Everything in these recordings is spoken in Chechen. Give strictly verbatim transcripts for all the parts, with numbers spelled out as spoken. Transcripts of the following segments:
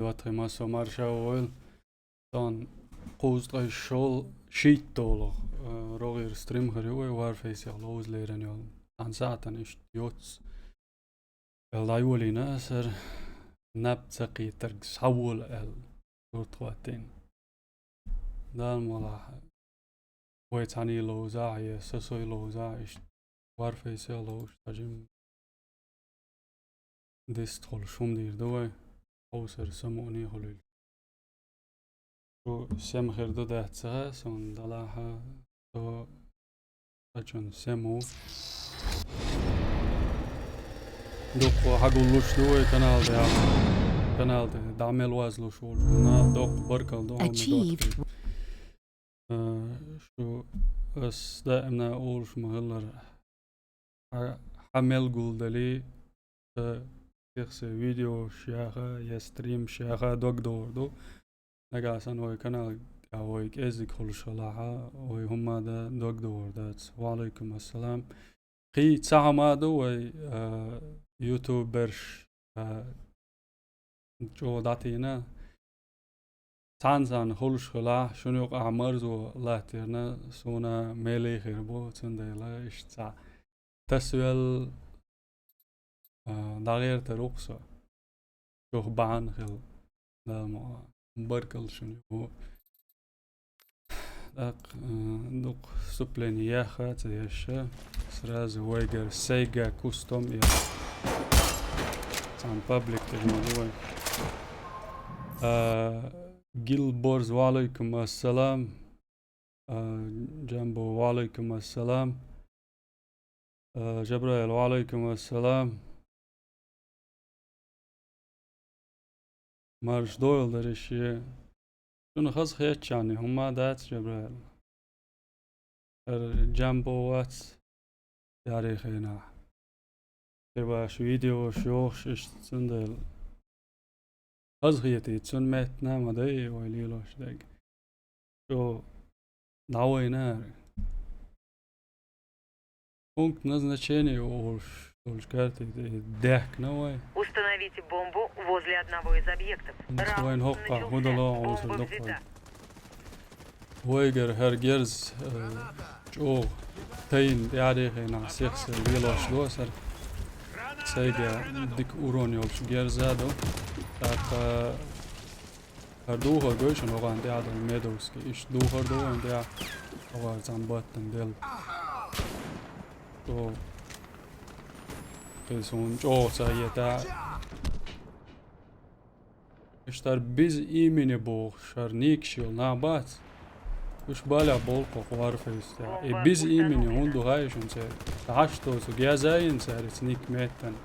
ДоттагӀий, массо марша войла. Сан кхузткъе шол шийтталгӀа, э, рогӀера стрим хир ю вай Warface-ах ловза лерина йолу. Цхьана сахьтана иштта йоццу. Эл дӀайолийна аса, наб ца кхетарг схьавола аьлла, сурт хӀоттийна. Дала мукъалахь, вай цхьаьний ловзахь я са сой ловзахь, иштта Warface-ах ловзуш цхьа жимма дистхуьлуш хӀума дийр ду вай, хьовсар самукъане хуьлийла. Шу сема хир ду дац ца хаьа суна, делахь а со сачун сема ву. Дуккха хьагуллуш ду вай канал тӀехь. Канал тӀехь дӀа мел вазлуш волчу нах доккха баркалла ду хьуна. Achieved. Э, шу ас даимна олуш ма-хиллара, хьан, хьан мел гулдале, сан сих-сиха видеош яха я стримаш яха дог догӀур ду. Нагахь санна вай канал тӀехь вай кӀеззиг хуьлуш хилахь, вай хӀумма дан дог догӀур дац. Ва Ӏалайкум ассалам. Кхин цхьа хӀума ду вай, а, ютуберш, а, чӀогӀа дӀатийна. Цхьана-цхьана хуьлуш хилахь, шуна юкъахь марзо латтийна, суна меле хир бу, цундела иштта цхьа тасавелла, а, дӀагӀертар ву-кх со. Чух бахьана хила. Дала мукъалахь, баркалла шуна юкъа. ТӀаккха, э, дукха вступление яха ца еш, сразу вайгара сайга кустом я. Цхьана паблик тӀе ма ду вай. А, Гилборз, ва Ӏалайкум ассалам. А, Джамбо, ва Ӏалайкум ассалам. А, Жабраил, ва Ӏалайкум ассалам. Марш дойла дарище. Шуна хаза хетчарна хӀумма дац, Жабраил. ХӀара Джамбо вац, яре хенахь. Те баш видеош йохуш иштта цундела. Хаза хетийта, цунна меттана ма дай вай лелош дерг. Чо дӀавайна ара. Пункт назначения олуш долчу карте тӀе даьхкина вай. Установите бомбу возле одного из объектов. Вайн хӀоккхахь хӀун дало хьовсур ду-кх вай. Вайгара хӀара герз, э, чӀогӀа тайна тӀаьхьарехь нах сех-сех лелош доцура. Сайга дика урон йолчу герза ду. ТӀаккха хӀара духар гой шуна вахана тӀехь долу медовский. Иштта духар ду вайн тӀехь вахара цхьана баттана делла. О, кхин суна чӀогӀа ца хета. Иштта хӀара без имени бохуш, хӀара никаш йолу нах бац. Уьш балех болу кху Warface тӀехь. И без имени хӀунда ду хаьий шуна церан? Сан хьашт доцург язйина цара иза ник меттана.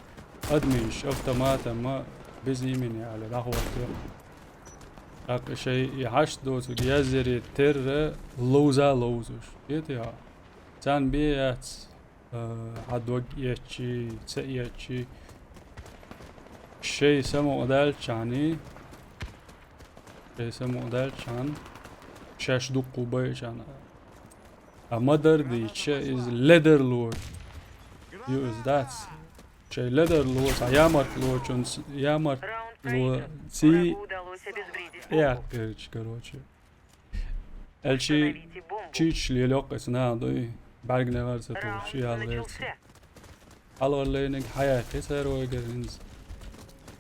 Админаш автоматом ма без имени аьлла дӀахӀоттайо. ТӀаккха шайн и хьашт доцург язъяре терра ловза ловзуш. Кхетий хьо? Царна бен яц. Э, хьан дог эцчий, ца эцчий. Шайн самукъадаьллачхьаний, шайн самукъадаьллачхьана, шаьш дуккха байчхьана. А ма-дарра дийча, иза ледарло ю иза дац. Шайн ледарло, цхьа ямартлочунца, ямартло ций тӀеяккхирча, короче. Аьлчи чийчаш лелайоккху иза наха дуй, бӀаьргнегӀар ца тухуш, ял гӀерца. Хьалхара лайниг хьаяккхи цара вайгара хӀинца.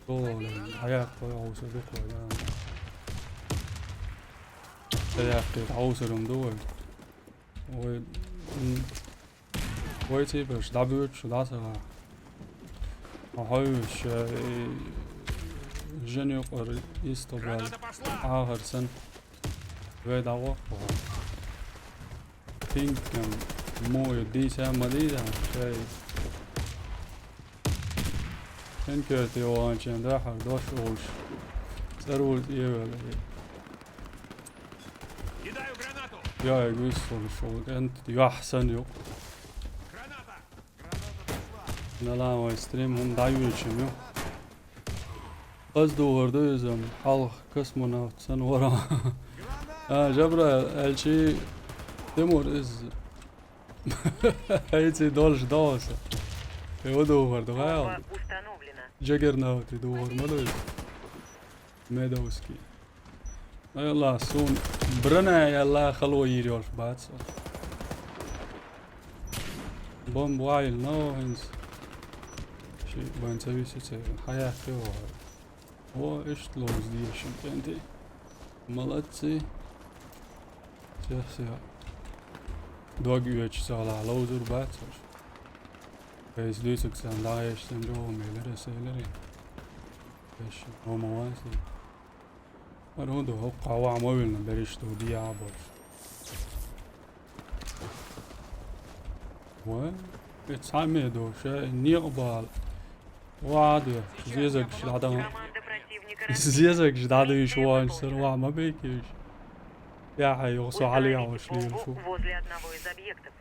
ТӀаккха лайниг хьаяккхи вай хьовсур ду-кх вай, да. Ца яккхийта хьовсур хӀума ду вай. Вай, м, Вай цӀийбарш дӀабоьдуш дӀа ца гӀа. Хьо хьовсуш, э, жен юкъара йистхбаьлла Ӏахар санна, вай дӀаваккха. Пинкам муй дийца ма дийца, шай. Пинкерти ванчен дахьар дош олуш. ЦӀервуьйту эвелла. Яй, гуьйсалла шул кӀант юьхь санна ю. Нала вай стрим хӀума дӀайоьдучун ю. Аз духар ду иза, хьалха космонавт санна вара. А, Жабраил, аьлчи Тимур иза. Хьайций долуш доса. Хьо духар ду, хьал? Джаггернавти духар ма ду иза. Медовский. Ай, Аллах, суна бранай, Аллах, хало йийр йолуш бац. Бомба ваьлла, но хӀинца. Ши вайн ца виси ца хьаяккхи вахара. О, иштта ловза дезаш кӀентий. Молодцы. Всё, всё. Дог оьцуш цхьа ловзур бац уьш. Кайса дуьйцург сан дӀагӀеш сан чӀогӀа мелира, селира. Эш, хӀума ван сан. Ара хӀун ду, хӀокху хьан ваьхьа ма вилна, берриш ду, дехьа а болуш. Вай, и цхьа а ме доша, и некъа бала. Ваха а де, зезагаш дӀадан. Зезагаш дӀадуьйш ваханчу сара ваха ма бейкийша. Яхьа, юха со хьалаехьуш лелаш ву. Возле одного из объектов.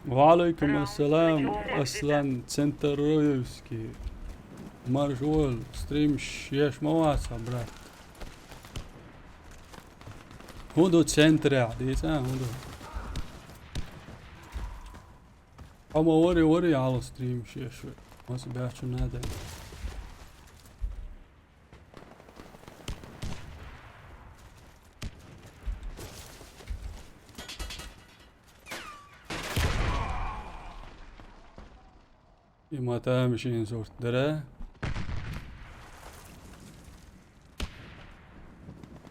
Ва алейкум ассалам, Аслан Центроевский. Марш вол, стримаш еш ма вац хьан, брат. ХӀун ду центрехь, дийца, хӀун ду? Хьо ма вари, вари, хьала стримаш еш ву. Маса баьчча надо. И ма тамашийна сурт дара.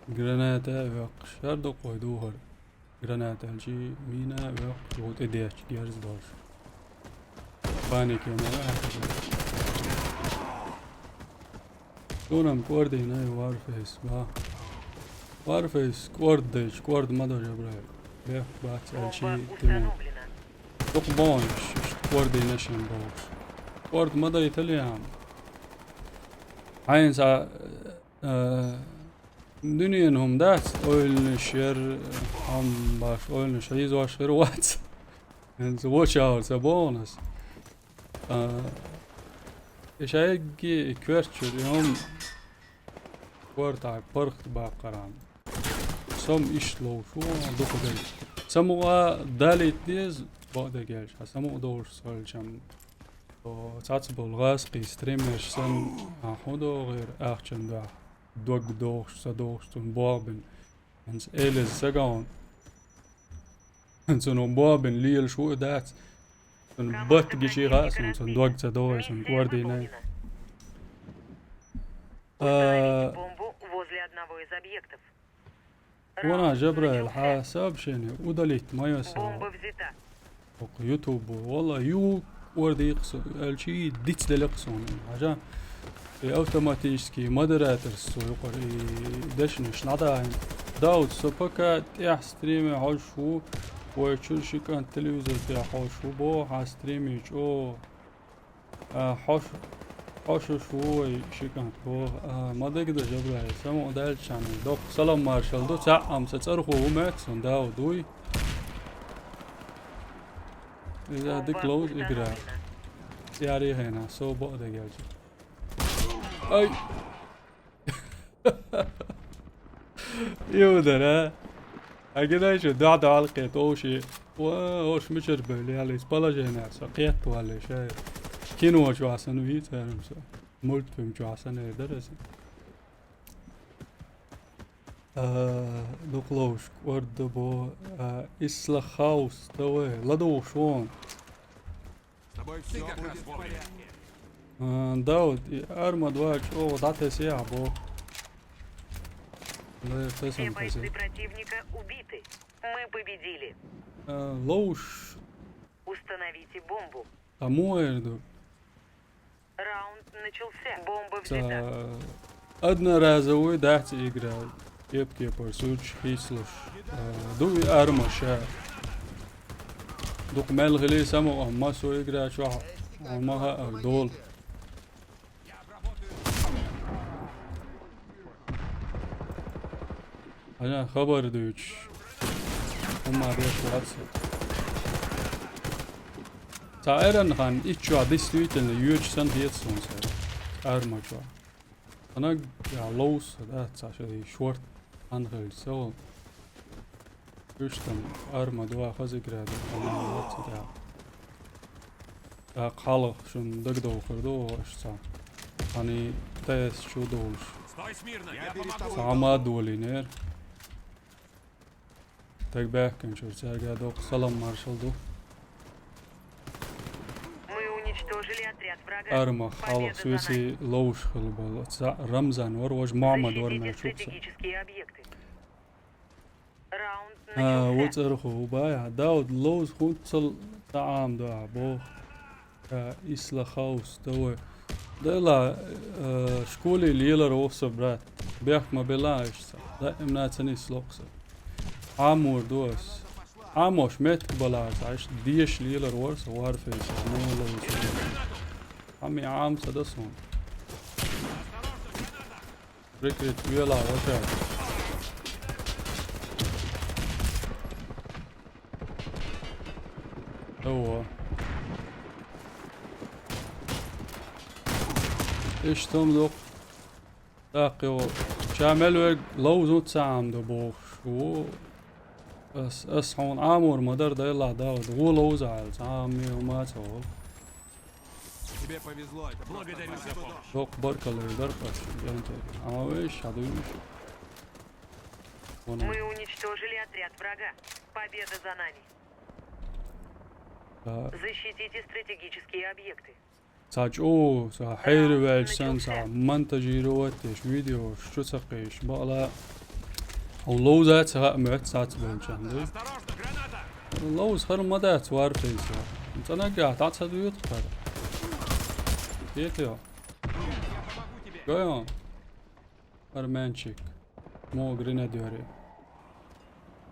Граната а веккхаш, хӀара дукха вай духар. Граната аьлчи, мина а веккхаш, ву тӀедетташ герз долуш. Паника ма ваьхьа. Суна-м кӀордийна и Warface, ма. Warface кӀордайча, кӀорда ма до, Жабраил. Бехк бац аьлчи, Тимур. Дукха бохуш, иштта кӀордийна шен бохуш. КӀорда ма дайтале хьан. Хьайна цхьа, э, дуьненан хӀума дац, ойланаш яр, хьан баш, ойланаш хьийзош хир вац. ХӀинца воча а ца боху ас. А, и шайгги и коьртачуьра, и хӀума кортахь паргӀат баккхархьама. Со-м иштта ловшу, дукха дай. Самукъа далийта деза, бакъдерг аьлча, хьан самукъа долуш ца хилчам. О, цхьацца болу гӀазкхий стримерш санна, ахь хӀун догӀийра ахчан дуьхьа? Дог дохуш, ца дохуш, цунна болх бина. ХӀинца элаза ца гаун. Цунна болх бина лелаш ву и дац. Цунна батта гичий хаьа суна, цунна дог ца догӀий, цунна кӀордийна. А, Установите бомбу возле одного из объектов. Вон, Жабраил, хьан сообщение удалить ма йо со. Бомба взята. ХӀокху YouTube, валла, ю кӀордийкха со, аьлчи дицделекха суна. Хьажа, и автоматически модераторс цо юкъара и дешнаш дӀадахьийна. Дауд, со пока тӀехь стриме хьожуш ву, вай чуьра ши кӀант телевизор тӀехь хьожуш ву боху, хьан стриме чӀогӀа А, хьош-, хьошуш ву вай ши кӀант боху. А, ма дагадо, Жабраил, самукъа даьллачарна доккха салам маршалла ду. Цхьаъ-м сан цӀархо ву моьтту суна, Дауд вуй. Иза дика ловза игра. ЦӀерий хенахь, со бакъдерг аьлча. Ай! Юдар, а? Хьан гидай шу дуьхьа-дуьхьал кхета, овши. Ва, овш мичара бевлла, яллица положение, со кхетта валле, шай. Кино чохь санна вийца, со. Мультфильм чохь санна эр дара аса. А, дукха ловш, кӀорда бо, а, исла хаус, давай, ладугӀуш вон. С тобой всё будет в порядке. А, Дауд, и Арма два чӀогӀа дӀатесехьа боху. Да, тесам, тесам. Все бойцы противника убиты. Мы победили. А, ловш. Установите бомбу. А муха эр ду? Раунд начался. Бомба взята. Ца одноразовый дац игра. Кеп-кепара суьрташ хийцалуш. А, ду и Арма ша. Дукха мел хили самукъа, амма со игра чохь, а, ма хаьа долу. Хьан хабар дуьйцуш? ХӀумма деш вац. Цхьа эрна хан итт чохь действительно йоьдуш санна хета суна цара. Арма чохь. Ханаг я ловса, да, цхьа шай шорт хан хилча ца волу. Уьш там Арма два хаза игра ду, хьан вац, да. ТӀаккха хьалха шуна дагадогӀур ду оха аша цхьа. Хьан и Т С чу долуш. Сама долийнера. Таг баьхкинчура цаьрга доккха салам маршал ду. Мы уничтожили отряд врага. Арма хьалха Победа за нами. Веси ловш хила бала. Ца Рамзан вар, вож Мохьмад вар мел шух са. Стратегические объекты. Раунд А, начался. Вуцарху бая. Дауд ловз хунцал таам да бо. Исла хаус да вай. Дела, э, школе лелар вовса, брат. Бехк ма бела ишца. Да им на цани слокса. Амур дос. Амош метк балар, аш деш лелар ворса, варфейса, мула вовса. Ами ам са да сон. Прикрыть вела, вообще. Ого. Ишт там док. Так, йо. Чамел вег ловзун цаам да бохш. О. Ас, ас хьон амур ма дар дайла да. Во ловза айл. Цаам ми ума цавол. Тебе повезло, это просто... Благодарю за помощь. Док баркалла дар пач. Янте. Ама веш, аду веш. Вон. Мы уничтожили отряд врага. Победа за нами. Да. Защитите стратегические объекты. Ца чӀо, ца хьервелчсан, ца монтажировать деш видео, шу ца кхеш. Бала. Хьо ловза ца ха мет сац болчан, да? Ловз хар ма дац варфейса. Цанага таца дует хар. Ето. Гайон. Армянчик. Мо гренадёре.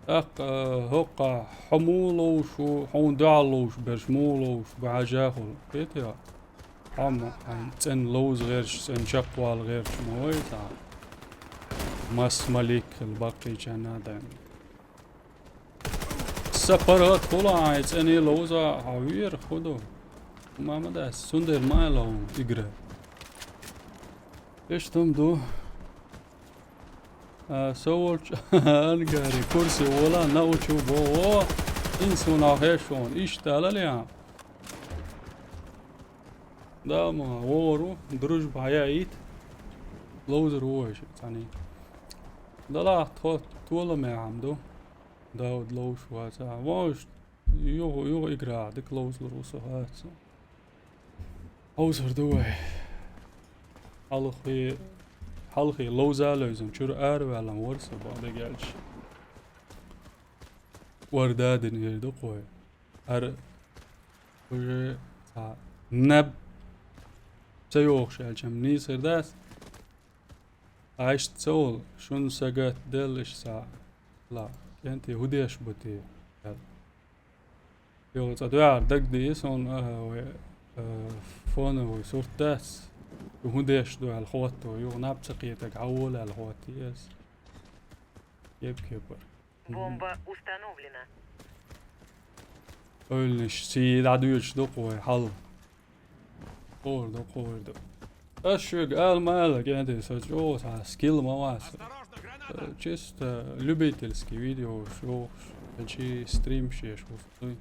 Так, э, хӀокха хьо мула ловш ву, хьуна дуьхьал ловш берш мула ловш бу хьажахула. Кхетий хьо? Хьо ма, хьайн цӀен ловза гӀерш, цӀен чакхвала гӀерш ма вай цхьа. Мас малик хила баккхийча надайн. Са паргӀат хула хьайн цӀен ловза хьо вера худу. Мамадас, сундер ма ловн игра. Иштам ду. А, со волчу ангари курсе вола научу бо, о, инсуна хешон, иштта лалия. Да, ма, вору, дружба яит. Лоузер вуйш, цани. Дала тхо тола ме амду. Дауд лоуш ваца. Ваш, югу, югу игра, дик лоуз луру со хаца. Аузар дуй. Хьалхи, хьалхи ловза лойзан чур ар валан ворса бада гелч. Вардадин ирду кой. Ар уже ца наб ца йохш элчам нийсар дас. Айшт цол, шун сагат дел иш ца. Ла, кенти худеш бути. Йо, ца дуяр дагдис он, а, вай, а, фоновый сурт дас. Худеш дуял хватто, йо, нап ца кхетаг, хьавол ал хватти эс. Еб кепар. Бомба установлена. Ойлниш, си да дуйш дуквай, хьал. Къорда, къорда. Аш шуьга ал-мала кӀентий, со чӀогӀа цхьа скилл ма вац. Э, чисто любительский видео шух, чи стрим шеш ву.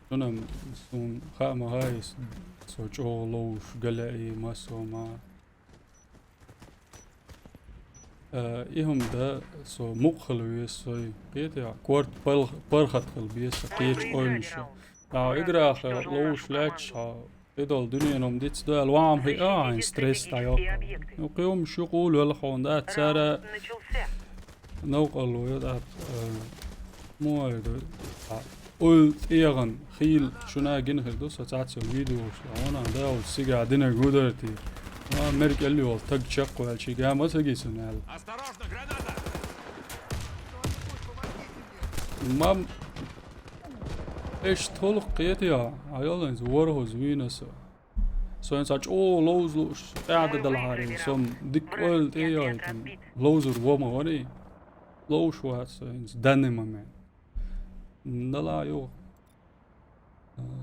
Шуна сун хаа ма хай, со чӀогӀа ловш, галаи, масо ма. Э, и хӀума да, со мукъ хила веза сой. Кхетий, корта пал-, паргӀат хила беза, кхечу ойнуша. А, играха ловш лаьтташ хьо, и долу дуьненум диц доьлла, ваам хи а, айн стресс дӀайоккху. Ну, кхин хӀума шу къулвелла хьуна дац, цара новкъарло йо, тӀаккха, э, муха ду, а, уйла тӀегӀан хийла шуна гина хир ду, со цхьацца видеош, а, вана, да, вот сига динарг гударти. А, мер кӀел йолу таг чекхваьлча, га ма ца гисина аьлла. Осторожно, граната! Мам, эш толух кхетий, а йолланца ворхӀаза вийна со. Со хӀинца чӀогӀа ловза лууш, тӀаьхьа далахьарий, со дика ойла тӀе йойтан. Ловзар во ма варий. Ловш вац со хӀинца, данный момент. Дала юха.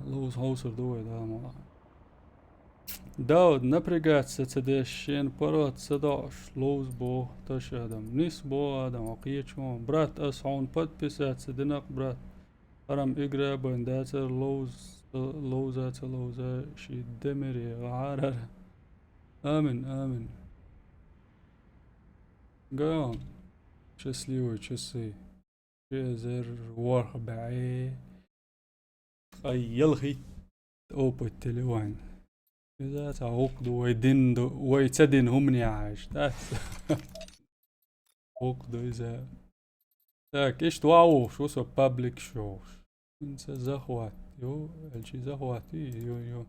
Ловза хьовсур ду вай, да, ма. Дауд, напрягаться ца деш, шена паргӀат ца доуш, ловза боху таш адам. Нис боху адам, хьо кхечо, брат, ас хьуна подписаться динакъ, брат. Хьарам игра бан дацара ловза, ловза ца ловза, ши демире гӀарара. Амин, амин. Ган. Счастливые часы. Ши эзар ворхӀ бӀе ткъе ялхитта опыт телеван. Иза ца гӀулакх ду вай дин ду, вай ца дин хӀумане Ӏаш, дац? ГӀулакх ду иза. Так, иштта ваха ву со паблик шоуш. Инца захват, ё, элчи захват, ё, ё.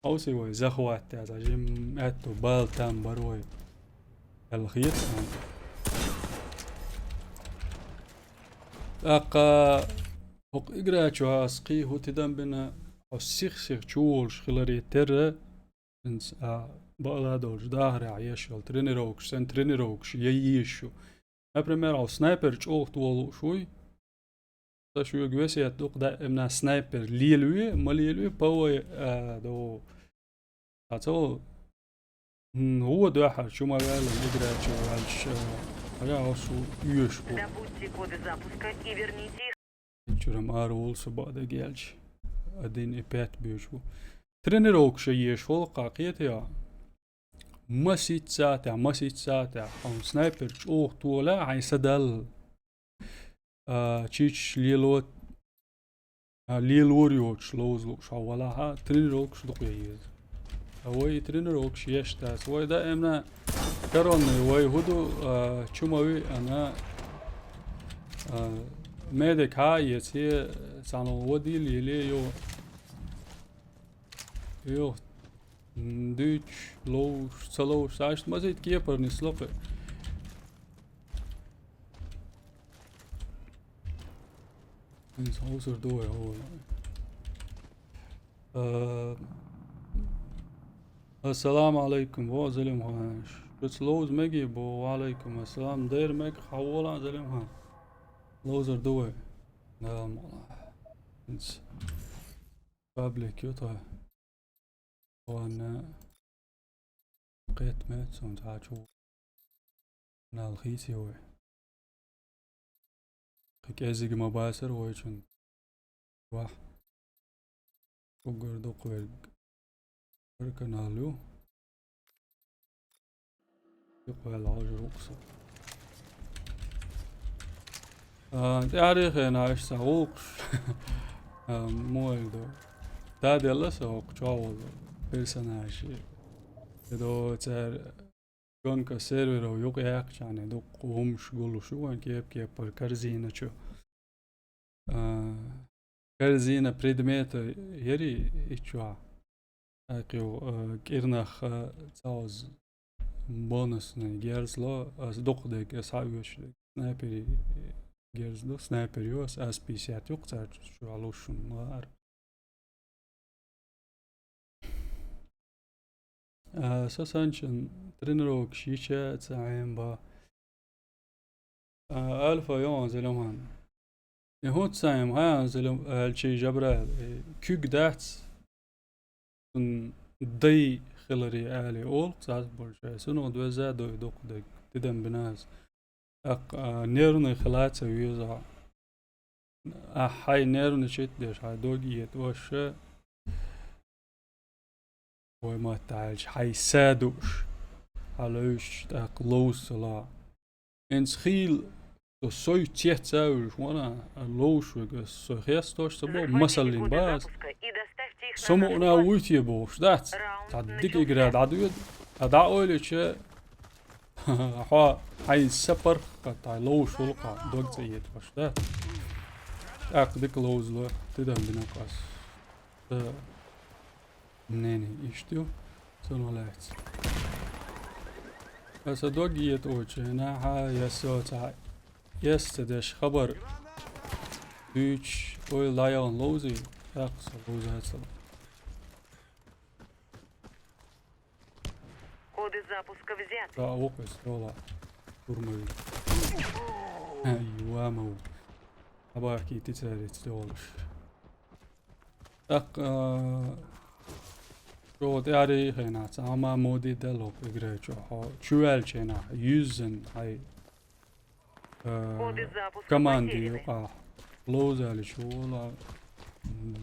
Хьовсий вай захват, я, за жим аьтту бал там бар вай. Эл хет сан. ТӀаккха хӀокху игра чу ас кхий хӀу тидам бина, хьо сих-сих чу волуш хиларе терра, хӀинца, а, бакъала долчу дахарехь еш йолу тренировкаш, сан тренировкаш я езаш ю. Например, хьо снайпер чӀогӀа тохалуш вуй, сан шуьга весет ду-кх даимна снайпер лелаве, ма лелаве, ПВ, а, до. Ца ву, м, вон дуьхьал чу ма ваьлла, игра чу ваьлча, а, хьажа хьо шу оьшуш ву. Добудьте коды запуска и верните их. Чурам ара волу со бакъдерг аьлча. Один и пять буьйш бу. Тренировкаш еш волу кхаа кхетий хьо? Масийтта сахьтехь, масийтта сахьтехь. Хьуна снайпер чӀогӀа тола, хьайн са далла. А, чичаш лело, а, лелор йоцуш ловза лууш хьо валахьа, тренировкаш дукха ян еза. А вай и тренировкаш еш дац. Вай даимна коронный вай хӀу ду, а, чу ма виъана, а, медик хьа а эций, цхьана вадийла еле йо. Йо, м, дуьйцуш, ловзуш, ца ловзуш, цхьаьшна ма зийта кепара нисло кхуьу. ХӀинца хьовсур ду вай хьуна. Э, ассаламу алайкум, во Залимхан. Шуьца ловза мегий бу? Ва алайкум ассалам. Дера мега, хьан волахь, Залимхан? Ловзар ду вай. Дала мукъ лахь. ХӀинца паблик ю тхан. Ванна кхетта меца цунна цхьа чу нал хийций вай. Кхин кӀеззиг ма бацара вайчун. Вахь. Уггар дукха верг. Вара канал ю. Юкъа ваьлла хьожур ву-кх со. А, тӀаьхьарий хенахь иштта сан гӀуллакхаш. А, муха ду. Даделла со хӀокху чохь волу персонажи. Эдо цара гонка серверов юкъа яьккхичхьана дуккха хӀумаш гуллуш ю вайн кеп-кепара корзина чу. А, корзина предмета яри иччохь. ТӀаккха, а, кӀирнах, а, цхьа оз бонусный герз ло, ас дукха дерг, ас хьан оьшург. Снайпери герз ду, снайпер ю, ас, ас пятьдесят ю-кх цара чу луш шуна ма ара. А, со санчун тренировкаш йича ца Ӏемба. А, Альфа йогӀун Залимхан. И хӀунда сан хьан Залим аьлчий Жабраил, и куьг дац, цунна дай хиларе алий олу цхьацца болчу, ай сунах доьзза а дой дукха дерг, тидам бина ас. ТӀаккха, а, нервный хила а ца веза. Ахь хьайн нервничать деш, хьайн дог а етӀош, вай маттахь аьлча, хьайн са дууш, хьан левзаш тӀаккха ловза ца ло. ХӀинца хийла со сой цец а вуьлуш вана, а ловзуш верг ас со хестош ца бо, масаллин база. Со мукъана вуй те бохуш дац. Цхьа дика игра дӀадоьду, а дӀа ойлича, хьо хьайн са паргӀат хьайн ловзуш волу-кх, дог цӀа етӀош дац. ТӀаккха дика ловзало, тидам бина-кх ас. Сан мнение иштта ю, цунах лаьцна. Аса дог етӀочу хенахь, я со цхьа эс ца деш хабар дуьйцуш, ойла дӀаяхана ловзий, тӀаккха со ловза ца ло. Коды запуска взяты. Да, вокхуьйсу дола. Турмай. Ай, вамау. Абахки тицариц долуш. ТӀаккха, а, чӀогӀа тӀаьхьарий хенахь, цхьа хӀума моди делла хӀокху играчу. Хьо чу ваьлча хенахь, юьззина хьай, а, команди юкъахь ловзалича вула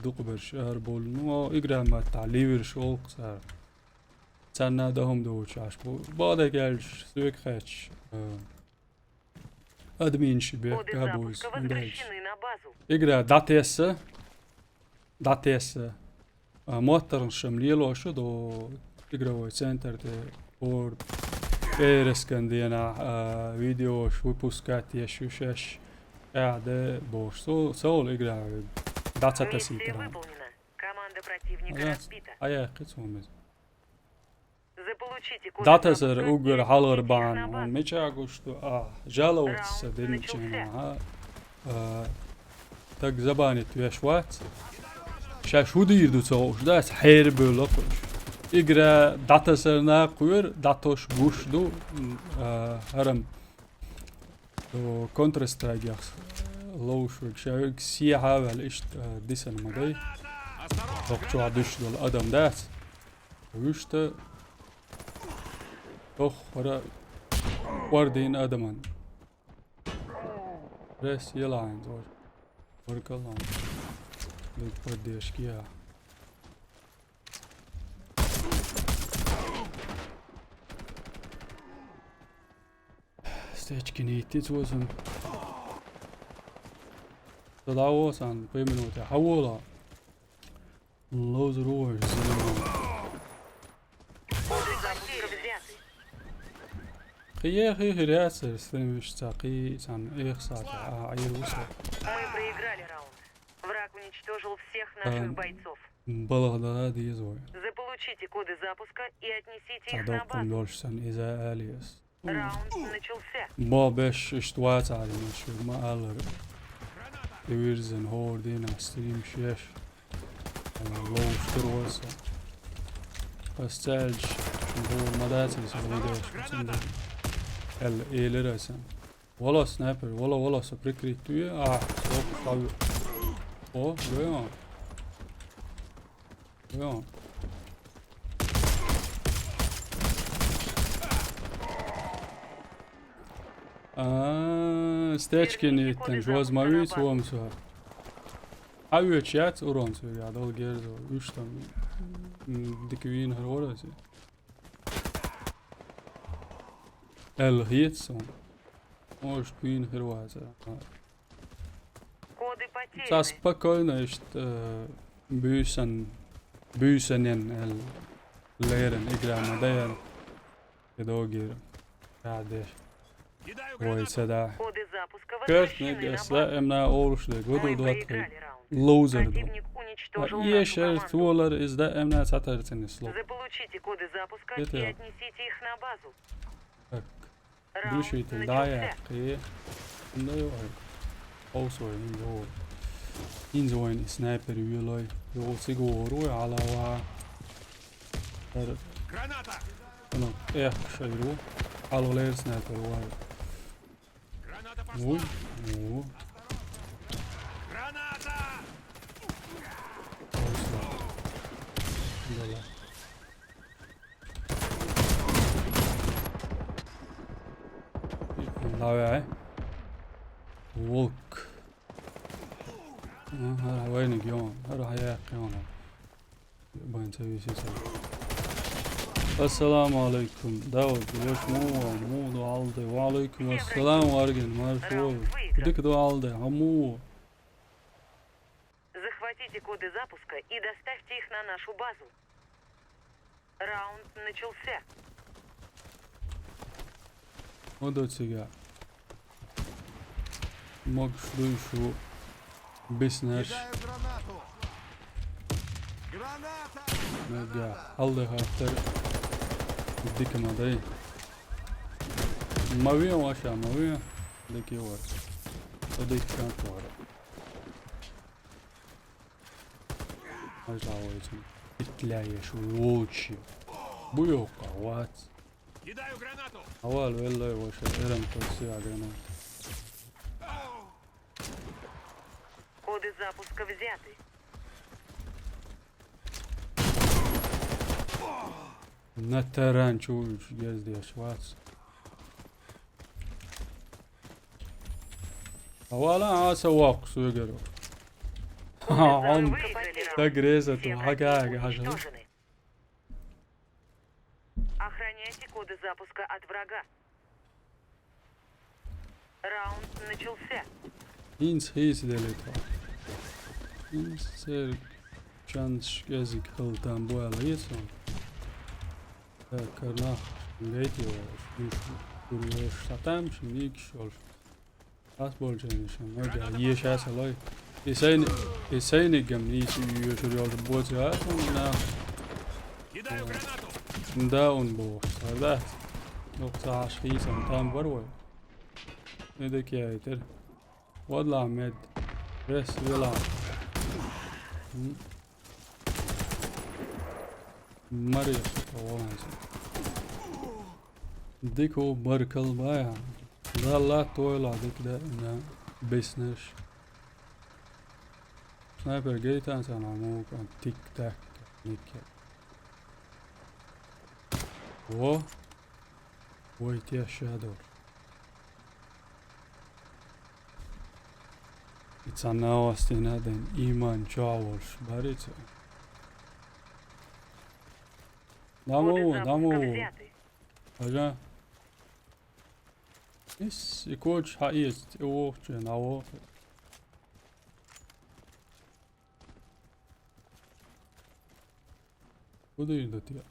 дукхаберш арабовлу. Ну, игра маттахь ливерш олу-кх цара. Санна дахам доуч аш бу. Бада гелш, суек хач. Админш бе габуз. Игра датеса. Датеса. А, моттарнашам лелош ду игровой центр тӀа, орд, перескан дена, а, видеош выпускать еш шеш. А, да, бош. Со, сол игра дацата ситра. Команда противника разбита. Ая, кицумез. Заполучите код. Датазар угар хьалгар баан, он меча гушту, а, жаловаться динчина, а, а, так забанить веш вац. Шаш худир ду цо уж, да, хер бёло куш. Игра датазар на кур, датош гуш ду, м, а, харам. О, Counter-Strike яхс. Лоушвик, шавик, сия хавал ишт, а, дисан мадай. Локчуа душ дол адам дац. Вишта. Ох, хора. Вардин адаман. Рес елайн зор. Варкалан. Лук поддержки, я. Стечки не идти цозан. Тогда вот он, по минуте. Хавола. Лоз руш зелено. Кие хи хиряцер, стримишца, кие сан эх сата, а, а, и руса. Мы проиграли раунд. Враг уничтожил всех наших бойцов. Балагда дизой. Заполучите коды запуска и отнесите их на базу. Докум дольш сан из-за алиас. Раунд начался. Бо беш ишт вац ари машур ма алар. Ивирзен хор дина стрим шеш. Лоу штурваса. Пасцалж. Бо мадацис видео шуцинда. Эл элерасан. Вала снайпер, вала, вала со прикрытие. А, о, став. О, гуя. Гуя. А, стечки не тен, жваз мавиц вомсо. А уч яц урон су, я дол герзо, уч там. М, диквин хрора си. Эл хитсон. Может, квин хрваза. Коды потеряны. Са спокойно ишт, э, бюсен, бюсенен эл лерен игра мадаян. Идогир. Радеш. Ой, седа. Коды запуска возвращены на базу. Кертник эсла эмна олуш де году. Мы двадцать. Проиграли раунд. Лоузер ду. Противник уничтожил нашу команду. Ешер туолар из да эмна сатар ценесло. Заполучите коды запуска и отнесите их на базу. Так. Душитель, да, я. Кие. Да, я. Оусой, инзой. Инзой, снайпер, юлой. Йо, сигуру, алава. Граната! Ну, эх, шайру. Алолер снайпер, вай. Граната пошла! Ой, о. Граната! Оусой. Да, да. Давай. Волк. Ага, вайниг йон. Ара хаяк йон. Байн цависи цави. Ассаламу алейкум. Дауд, ваш му, му ду алды. Ва алейкум ассалам, варгин, маршой. Дик ду алды, хаму. Захватите коды запуска и доставьте их на нашу базу. Раунд начался. Одо цига. Мог дуйшу биснеш. Кидаю гранату. Граната! Мега. Алды хаттер. Дикма дай. Мавия ваша, мавия. Дики вар. Одик кантвара. Ажлавайцин. Итляеш волчи. Буёка, вац. Кидаю гранату. Авал веллой воше, эрем токсия гранат. Коды запуска взяты. На таран чуж гездеш, вац. Авала аса вак сугеро. Ам, так реза ту, хага, хага. Уничтожены. от врага. Раунд начался. ХӀинца хийца делийтар. ХӀинца церг чанцаш кӀезиг хила там бу аьлла еза. Э, карнах гайти йолуш, уьш гур йолуш, сатам ши мигаш йолуш. Ас болчу хенаш ма га, ешац алой. И сайни-, и сайнигам нийса йоьшур йолчу боцу яц хьуна нах. Кидаю гранату! Да, он боху, сардац. Нух цахьаш хийсам там бар вай. И дакеайтир. Вадла мед. Вес вела. М. Маре, валанца. Дика ву, баркалла бая. Далла тойла дика да, да, биснеш. Снайпер гейтан цана мука тик-так, нике. Во. Вай теш шадор. И цхьа новостина ден иман чохь волуш бари цо. Дамо, дамо. Хажа. Ис, и коча хьаэца, тӀе вохучу, на воху. Куда ду те?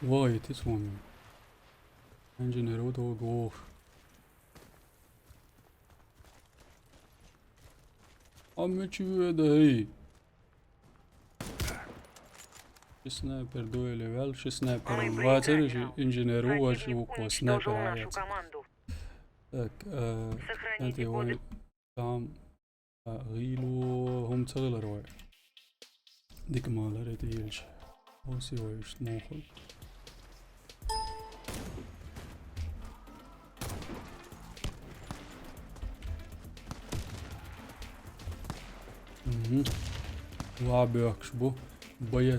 Вай, ти цунга. Инженер вот его гох. А мы чего да, эй? Ши снайпер дуэли вел, ши снайпер вацар, ши инженер ву, вачи ву, снайпер а яц. Так, э, сохраните код. Там, а, гӀийло хӀума ца хилар вай. Дика ма лара тӀе елча. Оси вай иштта мохур. Мгм. Ва бехкаш бу. Бая.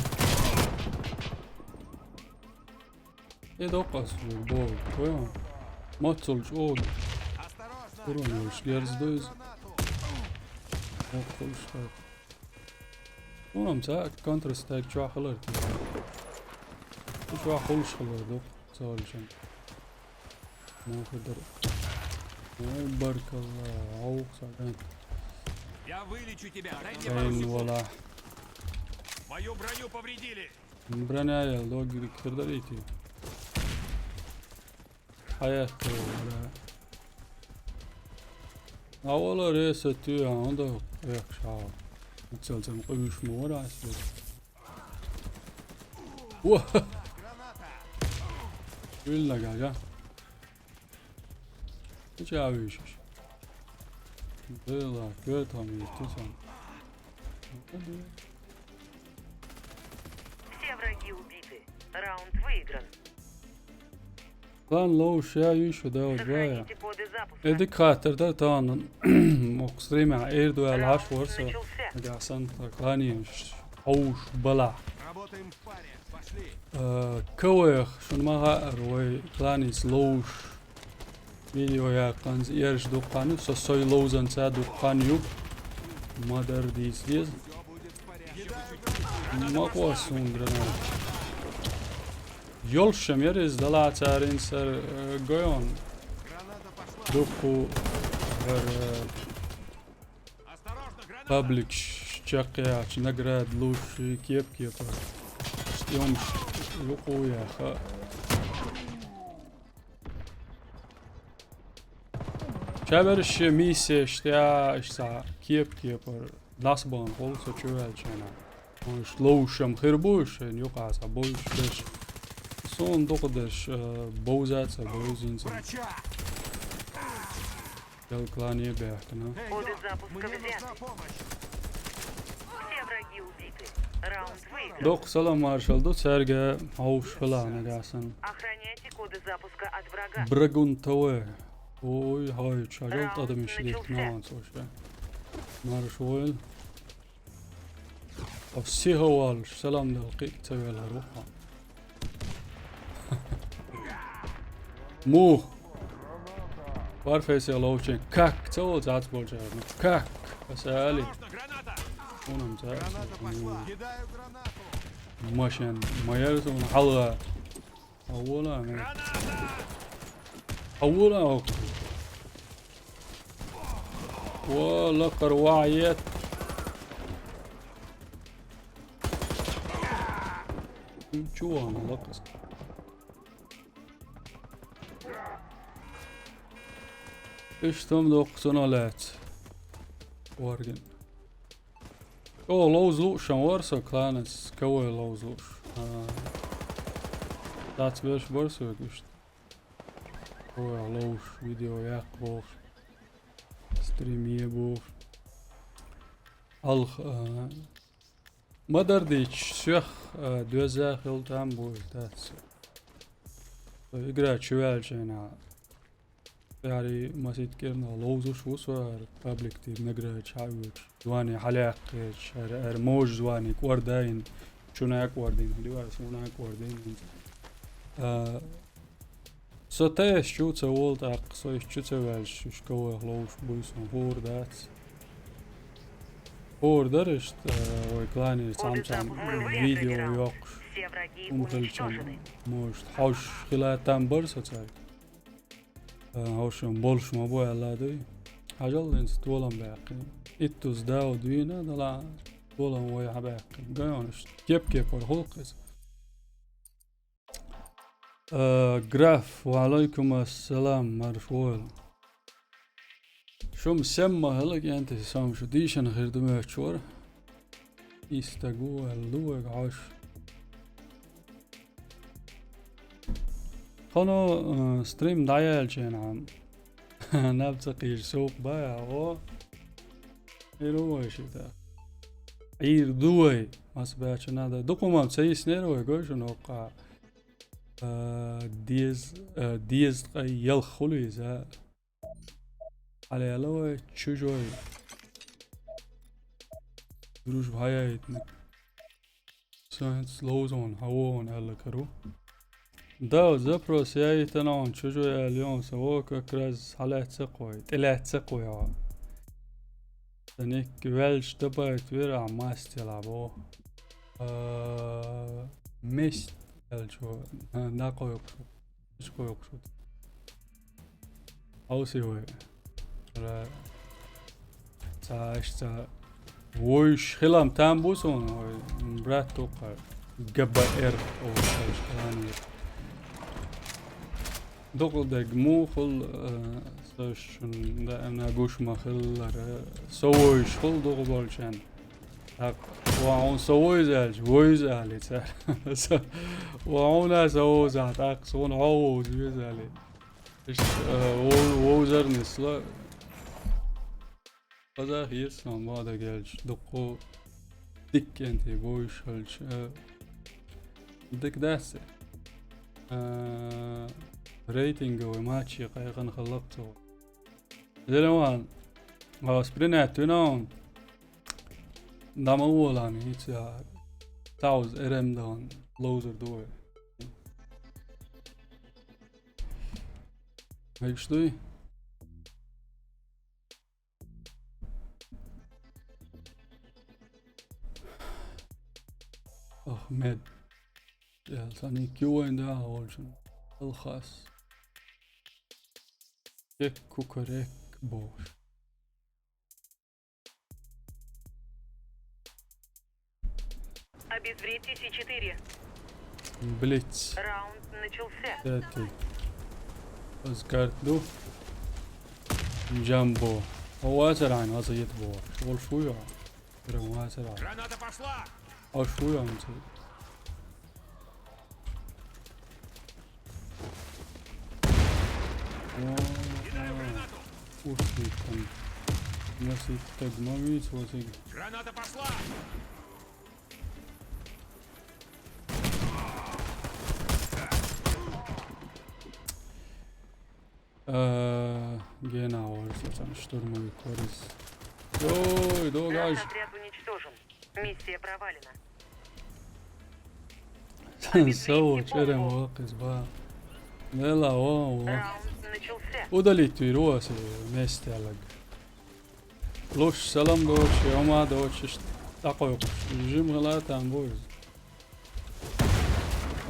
Э, доккхас бу, бо, понял? Моццул чӀогӀа. Осторожно! Урон йолуш герз ду иза. Доккхуш так. Хьуна-м ца Counter-Strike чохь хилар те. Уьш чохь хуьлуш хилар ду, ца хилча. Муха дара. Ой, баркалла, гӀовгӀа ца гӀант. Я вылечу тебя, дай мне пару секунд. Вала. Мою броню повредили. Броня ял дог хир дарийти. Хьаятта вара. А вала реса туьа, онда экша. Цалцам къуьйш ма вара аьлла. Уа! Уьлла гажа. Ты чё вишишь? Было, кё там есть, ты сам. Все враги убиты. Раунд выигран. Клан лоу ша юьйшу да уж вая. Сохраните коды запуска. Эдик хаттар да тан. Мок стримя эр дуэл аш ворса. Раунд начался. Гасан клани хауш бала. Работаем в паре. Пошли. Э, кавех шун маха рой кланис лоуш. Видео я канз ерш дуккану, со сой лоузан ца дуккан юг. Мадар дис дис. Всё будет в порядке. Ма къо сундра на. Йолшам яр иза дала царин сар, э, гойон. Дукку, э, паблик ш-, чакхъяьлча наград луш, кеп-кепа. Стёмш юкъу яха. Чаберш миссеш тя, ишца кеп-кепар. Дас бан хол со чу ваьлчана. Уж лоушам хир бу, шайн юкъа ца бовзуш дерш. Сон дукха дерш, э, бовза ца бовзинца. Дел клане бяхтана. Коды запуска взяты. Все враги убиты. Раунд выигран. Доккха салам маршал ду цаьрга, хьовш хила нагахь санна. Охраняйте коды запуска от врага. Брагун ТВ. Ой, хьой, чажал тӀадамиш дихна ван цо ша. Марш войла. О, сиховалш, салам дал, кхик ца велар ву хьан. Му! Варфейсе ловчен. Как? Ца вол цац болча. Как? Аса али. Унам цац. Граната пошла. Кидаю гранату. Машен, майер суна хьалха. Хьавола, ме. Хьавола, ох. Ва, лакхара ваӀ ет. Чу вахана лакхас. Иштта ма доккху цунах лаьцна. Варгин. О, ловза лууш ма вара со кланас, кого ловза лууш. А, дац берш бара соьга иштта. Кого ловзуш, видео яккха бохуш. Стрим е бохуш. Алх, а, ма дардича, соьх, а, доьзза хила там бу иза дац. Со игра чуваьлча хьайна. Яри масит кӀирна ловзуш ву со, ара паблик тӀера наградаш хьаоьцуш. Звание хьалаьккхича, ара, ара можа звание кӀордайна, чуна кӀордийна, хӀун ду ара, суна кӀордийна хӀинца. А, со тайс чу ца волу тӀаккха, со иштта чу ца ваьлча, уьш кавайх ловзуш буй сон, хӀора дац. ХӀора дара иштта, а, вай кланера цхьамма-цхьамма видео йоккхуш, хӀума хилча, может, хьожуш хила там бара со цаьрга. Э, хӀорш болуш ма бу аьлла дуй. Хьажал хӀинца толам баьккхина. Иттуза Дауд вийна, дала толам вай хьабаьккхина. Гайонаш кеп-кепара хӀуллакх иза. Э, Граф, ва алайкум ассалам, марш войла. Шума сема хила кӀентий, со-м шу дийшина хир ду моьттуш вара. Истаг ву аьлла ду вайга хьожуш. Хьуна, э, стрим дӀаяьллачу хенахь наб ца кхийжа сов баьхьа, о? Ира ву вай шита. Ӏийр ду вай, маса баьчча надо. Дукха хӀума ца йиснера вай, гой шуна хӀокху, э, деза, э, дезткъа ялх хуьлу иза. Хьалаелла вай чужой. Дружба хьаяйтинарг. Сан хӀинца ловза хьуна, хьан вогӀун аьлла кару. Да, запрос яйтина хьуна, чужой аьлла йогӀун, сан вогӀу как раз хьалаьццакх вай, тӀелаьццакх вай хьо. Сан ик ваьлча добавить вира ахьа мастела бо. А, месть аьлча, а, накъойкхуш. Ишкъойкхуш ву. Хьовсий вай. Ра-, ца, аш ца вуйш хилам там бу суна, вай, брат, тукха. Г Б Р олуш аьлча, кланера. Дукха дерг мухул, э, со шун даимна гуш ма хиллара. Со вуйш хул дукха болчан. ТӀаккха, ва хьуна со вуйза аьлча, вуйза али цара. Со, ва хьуна со вуйза, тӀаккха суна хьо вуйза веза али. Иштта, э, вов-, вовзар нисла. Хаза хир сан ма дагалча, дуккху диккенти вуйш хилча, э, дика дац. Э, рейтинговый матчи кхайкхана хиллакх цо. Зелен ван, а, спринят вина он. Дама уолами, хӀинца тауза эрем дан ловзар ду вай. Хьайгаш дуй? Ахмед. Я, сани кивайн да, волчун. Алхас. Кек кукарек бош. Обезвредьте С четыре. Блиц. Раунд начался. Пятый. Азгард ду. Джамбо. О, вацаран, вацар ет бо. Шул шуя. Прям вацаран. Граната пошла! А шуя, он цей. О, а. Ух ты, там. У нас и так мавиц, вот и. Граната пошла! Э, гена, вот, вот он, штурмовик, вот. Ой, да, Наш гаж. Отряд уничтожен. Миссия провалена. Саву, черем вакъис ба. Вела, о, о. Раунд начался. Удалить вир, о, се месте алаг. Луш, салам доч, ома доч, иш такой. Жим гала там буз.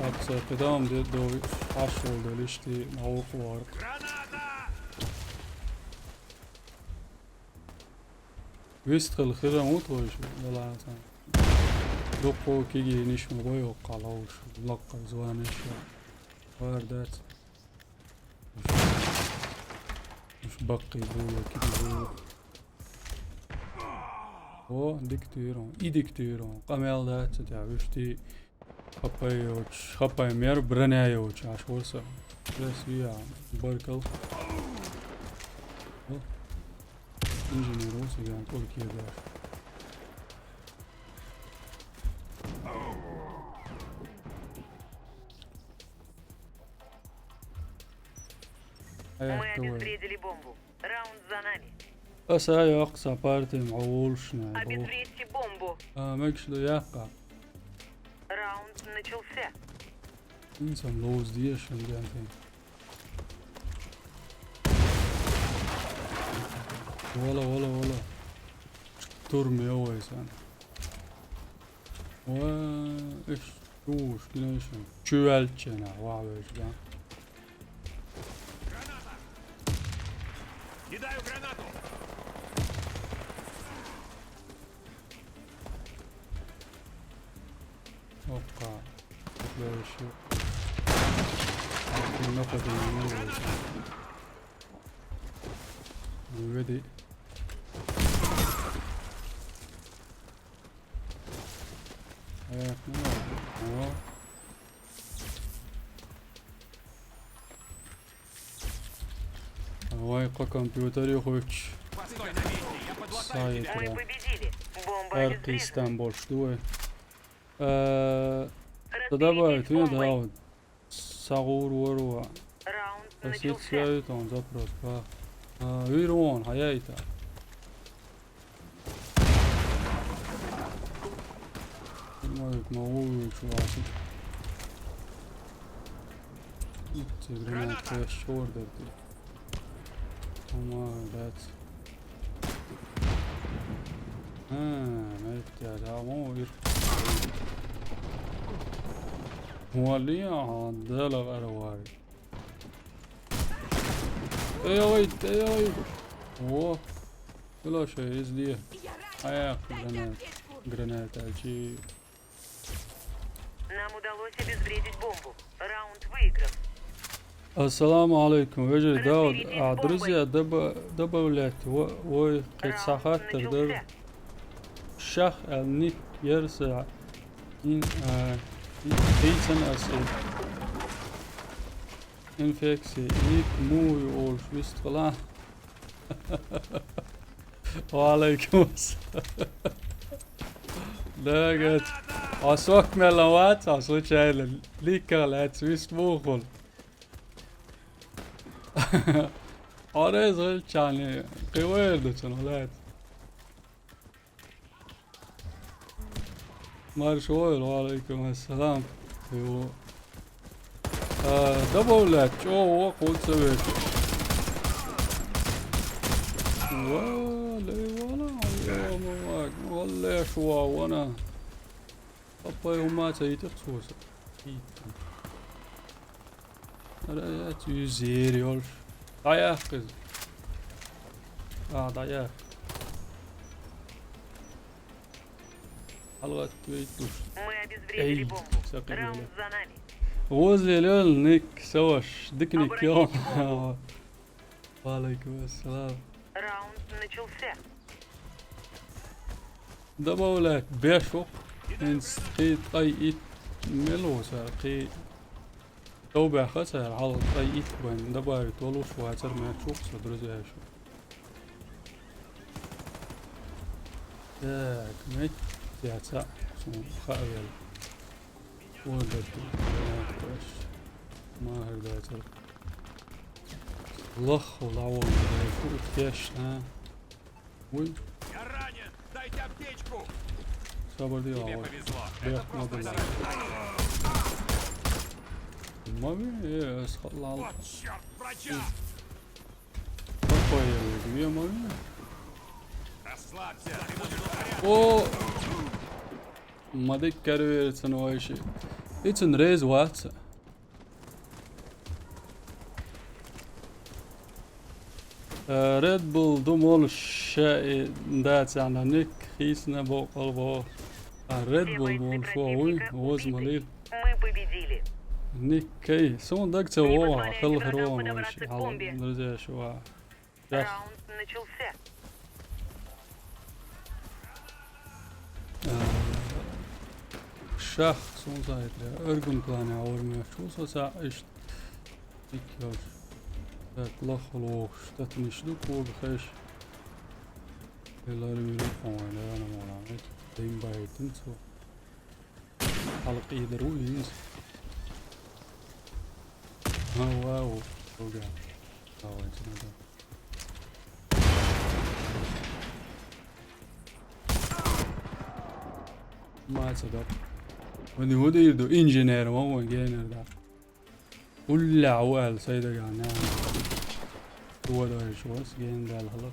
Аца кхидам де до хашвол де лишти наук варк. Вист хил хирам ут вайш, валасан. Дукку киги ниш ма бой оккалауш, лакка званиш. Вардац. Уш бакки буя киги буя. О, диктирон, и диктирон. Камел да, цатя, вишти. Хапайоч, хапай мер, броняйоч, аш ворса. Сейчас я, баркал. О, инженер ворса, я, кольки я даш. А я Мы кто? Обезвредили бомбу. Раунд за нами. Аса яхса партим аулшна. Обезвредьте бомбу. А, мэгш да яхка. Раунд начался. Инсан лоз дия шангянтин. Вала, вала, вала. Штурм явайсан. Ва, эш, туш, гинешин. Чувалчена, ва, вежда. Кидаю гранату. Опа. Следующий. Нападение. Выведи. Э, ну ладно. О. Давай по компьютеру хоть. Постой на месте, я подлажу. Мы победили. Бомба обезврежена. Эр кыстан больше дуэ. Э, да добавить, ну да, вот. Сагур ворва. Раунд начался. Сосед свяют он запрос, ба. А, вирон, хаяйта. Мавик, мавик, чувак. Итти, гранат, я шордер ты. Ама, блядь. А, блядь, я, да, мавик. Вали, а, да, ла, ара, вари. Эй, ой, эй, ой. О, хорошо, изди. А я гранат. Гранат, а чи. Нам удалось обезвредить бомбу. Раунд выигран. Ассаламу алейкум. Вежер Дауд. А, друзья, доба-, добавлять. Во-, вой, кет сахат, дыр, дыр. Шах, а, ник, ерса. Ин, а, ин, инсан аси. Инфекция. Ик, муй, олш, вист, фалан. Ва алейкум ассалам. Да, гад. Асок мелан вац, а случайно. Ликал, ац, вист мухул. Арез гъил чани, къивер дуцун, валац. Марш, ой, ва алейкум ассалам. Йо. А, добавлять, чё, о, худ совет. Ва, лей, вала, ё, мамак, валле, шуа, вана. Папай, ума, ца, итер цуса. Итер. Ара, я, тюзер, ёлш. Даяк, кыз. А, даяк. Алгат, вейт, душ. Мы обезвредили бомбу. Эй, всякое. Раунд за нами. Воз велёл, ник, саваш, дик ник, ё. Оборонять бомбу. Ва алейкум ассалам. Раунд начался. Добавлять беш вок. Инс хит ай ит мелоса хи. Товбяха цар хал ай ит бан добавить волуш вацар мячук со, друзья, ещё. Так, мет яца сум хавел. Угадать. Махар дацар. Лох, лавон, фу, кеш, а? Ой. Я ранен! Дайте аптечку! Сабыр дей, тебе повезло. Бэх, это просто модуль. Мами, э, эс халал. Вот чёрт, врача! Какой я, две мами? Расслабься! О! Мадик карвер ценовайши. Ицун реза вац. Э, Red Bull ду молуш ша и дац, яна ник хийцна бокъал во. А Red Bull молуш во вуй, воза ма лийла. Мы победили. Ник кай, суна даг ца вогӀа, хала хир вогӀан вайша, хьала, друзья, шу ва. Раунд начался. Э, шах, суна сайт, эргун клане а ормеш, чу со са ишт. Ик ёж. Так, лахал вогӀуш, татниш ду, кога хеш. Элар вири хьон, элар на мола, эт. Дим байтин цо. Хьалкъ идер ву инз. А, вау, кога. Давай, цена да. Ма ца да. Вани вудийр ду, инженер ма ван генер да. Улла ву аьлла сайдагахь нана. Ту вадайш вас, ген даьлла хала.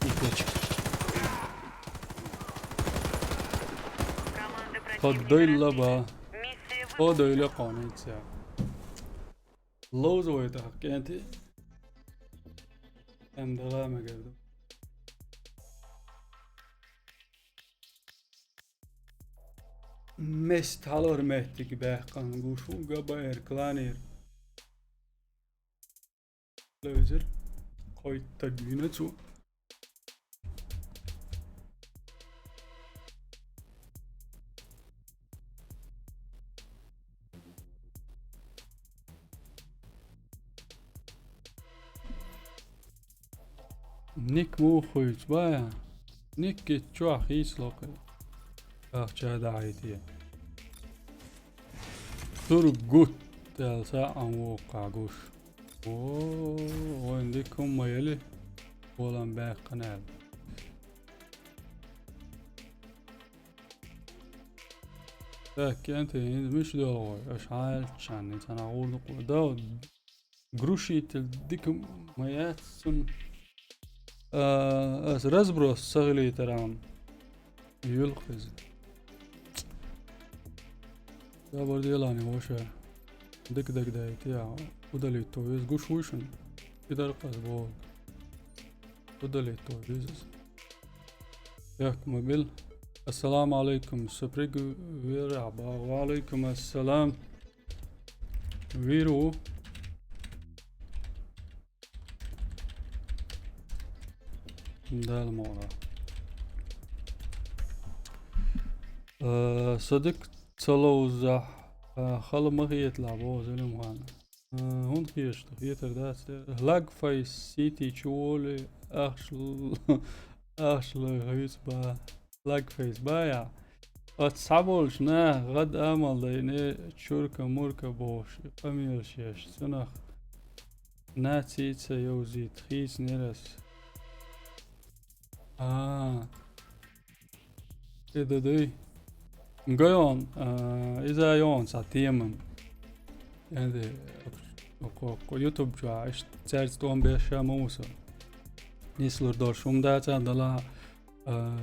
Иккача. Кхо дойла ба. Кхо дойла кхоница. Лоуза вай тахка кӀенти. Ам дала мегар ду. Мест хьалар меттиг баьккхана гуш ву Габаэр кланер. Левзер. Кхойтта гуьйна цу. Ник муха хуьйцу бая? Ник ит чохь хийцалокхи. Ахча дахьайтий. Тургут аьлла саьӀан воккхахь гуш. О, вайн дика хӀума ма яли, волан баьккхина аьлла. Так, кӀентий, хӀинца муьш доьлху вай? Аша хьан аьлча шанна, хӀинца хьан гӀур дукха. Да, грушитель дика ма яц цунна. А, ас разброс ца хилийтаран. Юьлхиза. Дабар делани ваша. Дика дагадайта, я. Удалить то, вез гуш вуй шуна. Идар къаз боху. Удалить то, вез. Як мобил. Ассаламу алейкум. Суприг вера ба. Ва алейкум ассалам. Виру. Дала мугӀара. Э, Садик ца ловзахь, э, хала ма хеталахь, боху Зелимхана. Э, хӀунда хеташ ду? Хетар дац те. Лаг Фейс Сити чу волий, ахча л-, ахча лой хӀуьйцу ба. Лаг Фейс бая. Оцу схьаболчу наха гӀад амал дайне, чурка-мурка бохуш, къамелаш еш. Цунах наций ца йовзийта хийцинера ас. А. И ду дуй. Гайон, а, иза йогӀун цхьа теман. Энди, окко, окко, YouTube чохь, иштта цаьрца тӀом беш ша ма ву со. Нислур долуш хӀума дац а дала, а,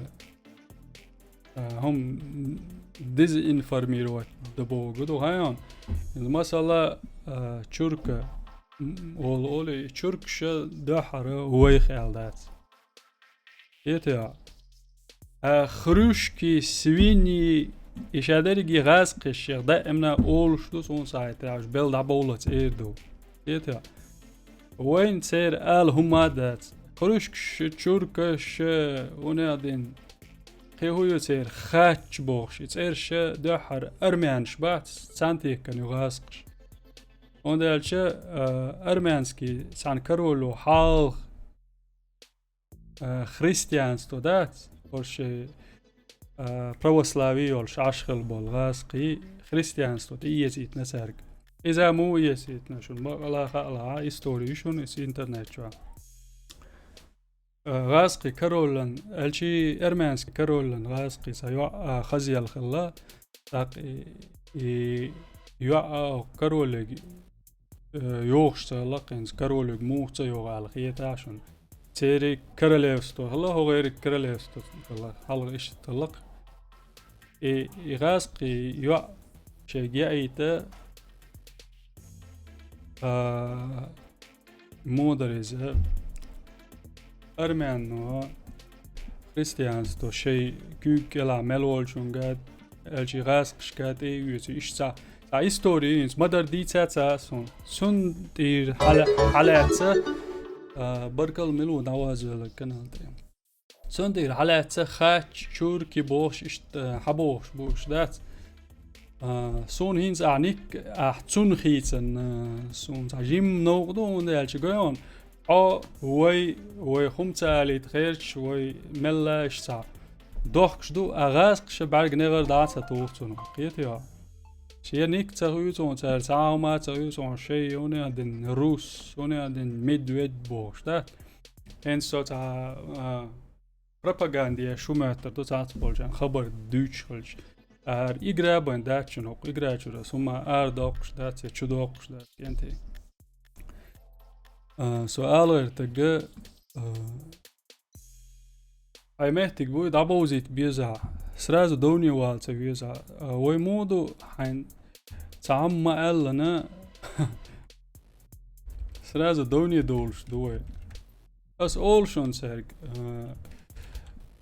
а, хӀума дезинформировать дан бохург ду хьайна. Масала, а, чурка, м, олу олий, чуркаша дуьххьара вайх аьлла дац. Хетий? А, хрюшки, свиньи, и ша дерриге гӀазкхи шех даимна олуш ду, суна схьахетарехь, уьш бел дӀабовлац эр ду. Хетий? Вайна церан ала хӀума а дац. Хрюшкаш, чуркаш, унех дин. Кхин хӀун ю церан хатча бохуш, и цӀераш дуьххьара армянаш бац, цхьаьна теккана ю гӀазкхаш. ХӀунда аьлча, а, армянский цхьана король ву хьалха, а, христианство дац, хӀорш, а, православие йолуш Ӏаш хилла болу гӀазкхий христианство тӀеэцийтина цаьрга. Иза муха эцийтина шуна? Бакъала хаалахьа, истори ю шуна иза интернет чохь. А, гӀазкхий короллан, аьлчи армянский короллан гӀазкхий цхьа йоӀ, а, хазъелла хилла, тӀаккха и, и йоӀ а королега, э, йохуш ца хилла кхинца, королега муха ца йогӀу аьлла хетахь шуна. Церан королевство хилла, хӀокхеран королевство хилла, хьалха иштта хилла-кх. И, и гӀазкхий йоӀ шайга яийта, а, муха дар иза, армяно, христианство шоай куьйга кӀелахь мел волчуьнга, аьлча гӀазкхашка тӀе а оьцу. Иштта цхьа, цхьа истори хӀинца ма-дарра дийцац суна. Цунна тӀера хьала-, хьалаьцна, а, баркалла, мила ву дӀавазавелларг канал тӀе. Цунна тӀера хьалаьцна хатти, чурки бохуш, иштта, а, хьабохуш бу уьш, дац? А, суна хӀинца ахь ник, ахь цунна хийцина, а, суна цхьа жимма новкъа ду, хӀунда аьлча гой хьуна, хьо вай, вай хӀума ца алийта гӀерташ, вай мелла а иштта цхьа дохкуш ду, а гӀазкхаша бӀаьрг негӀар дӀа а ца туху цунах, кхетий хьо? Шен ник ца хуьйцу хьуна цара, цхьа а хӀума ца хуьйцу хьуна, шай хӀунда а дина рус, хӀунда а дина медведь бохуш, дац? ХӀинца со цхьа, а, пропаганда еш хӀума моьттур ду цхьацца болчарна, хабар дуьйцуш хилча. ХӀара игра бен дац шуна, хӀокху игра чуьра ас хӀума арадоккхуш дац я чудоккхуш дац, кӀентий. А, со ала гӀертарг, а, хьайн меттиг буй, дӀабовзийта безахь, сразу довне вала ца везахь. А, вай муха ду, хьайна цхьа хӀума ма-аьллана, сразу довне довлуш ду вай. Ас олу шуна цаьрга, а,